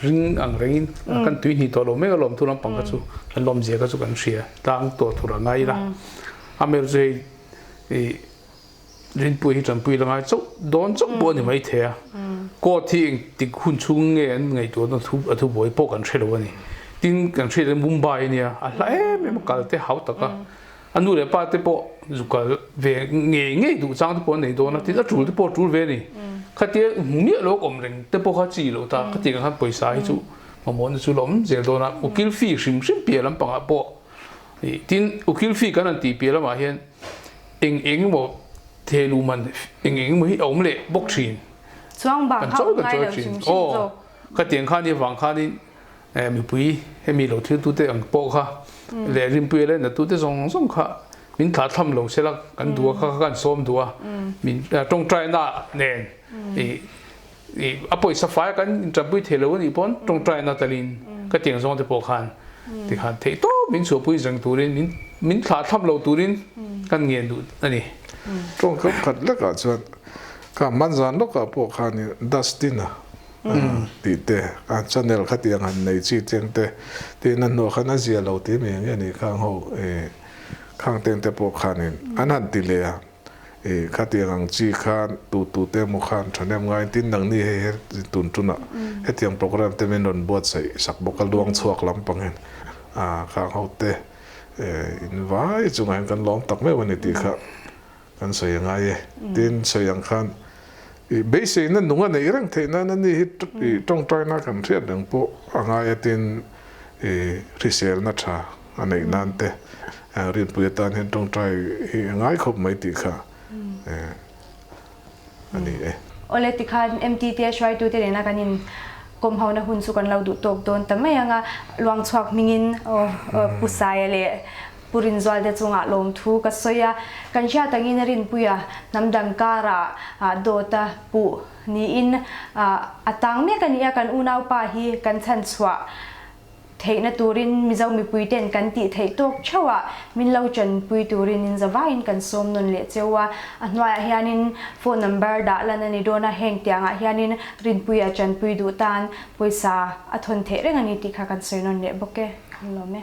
ring ang rengin kan tui hnih tawh lo mek a lawmthu lampang kha chu kan lawmzia kha chu kan hria tlang tawh tur a ngai ila. Amaherawhchu chu hei Rinpui hi tanpui la ngai chauh dawn chauh pawh a ni mai thei a, court hi engtik hun chhung nge an ngaihtuahna thu a thubuai pawh kan hre lo a ni. Tin, kan hriat hian Mumbai a nia, a hla em em a kal te hau tak a, a nu leh pa te pawh zu kal ve ngei ngei duh chang te pawh an nei dawn a, tin a tul te pawh a tul ve a ni. Khatia hmu miah lo awm reng te pawh kha chi lo ta, khatiang ang khan pawisa hi chu mamawhna chu la awm zel dawn a, ukil fee hrim hrim piah lampangah pawh tin ukil fee kan han tih piah lamah hian eng eng emaw thehluh man eng eng emaw hi a awm leh bawk thin. Chuang bak kha awm ngai lo hrim hrim zawk. Khatiang khan i avang khanin mipui hemi lo thiltute ang pawh kha leh rinpuia leh natute zawng zawng kha min thlah tham lo sela kan duh a kha kha kan sawm duh a min tawngtaina nen i a pawisa fai kan intanpui thei lo anih pawn tawngtaina talin ka tiang zawng te pawh khan tikhan theih tawp min chhuahpui zeng turin min min thlah thlap lo turin kan ngen duh a ni. Tawngkam khat lekah chuan kha hmanzan lawkah pawh khanin Dustin-a tih te a channel kha tiang han nei chi cheng te tin a hnuah khan a zia lo ti mai ang e ni khang ho khang teng te pawh khanin an han ti leh a. I khatiang ang chi khan tu tu te emaw khan thahnem ngaiin tin nangni hei he tun tunah hetiang program te min rawn buatsaih sak bawk a luang chhuak lampang hian a khang ho te in vai chungah hian kan lawm tak meuh a ni tih kha kan sawi a ngai e. Tin sawi ang khan i beiseina nung a neih reng theih nan ani hi i tawngtaina kan hriat reng pawh a ngai a tin i hriselna tha A neih nan te Rinpui atan hian tawngtai hi a ngai khawp mai tih kha a ni e. Awle tikhan MTT a hruaitute nena kan in kawm hona hun chu kan lo duh tawk dawn ta mai ang a, Luangchhuak hmingin Pu Saia leh Pu Rinzualte chungah lawmthu ka sawi a, kan hriat angin Rinpuia hnam dang karah dawta puh niin a tang mek a ni a, kan unaupa hi kan chhanchhuah Theihna turin Mizo mipuiten kan tih theih tawk theuh a, min lo chanpui turin in zavaiin kan sawm nawn leh cheu a. A hnuaiah hianin phone number dah lan a ni dawn a, heng tiangah hianin Rinpuia chanpui duh tan pawisa a thawn theih reng a ni tih kha kan sawi nawn leh bawk e. Kan lawm e.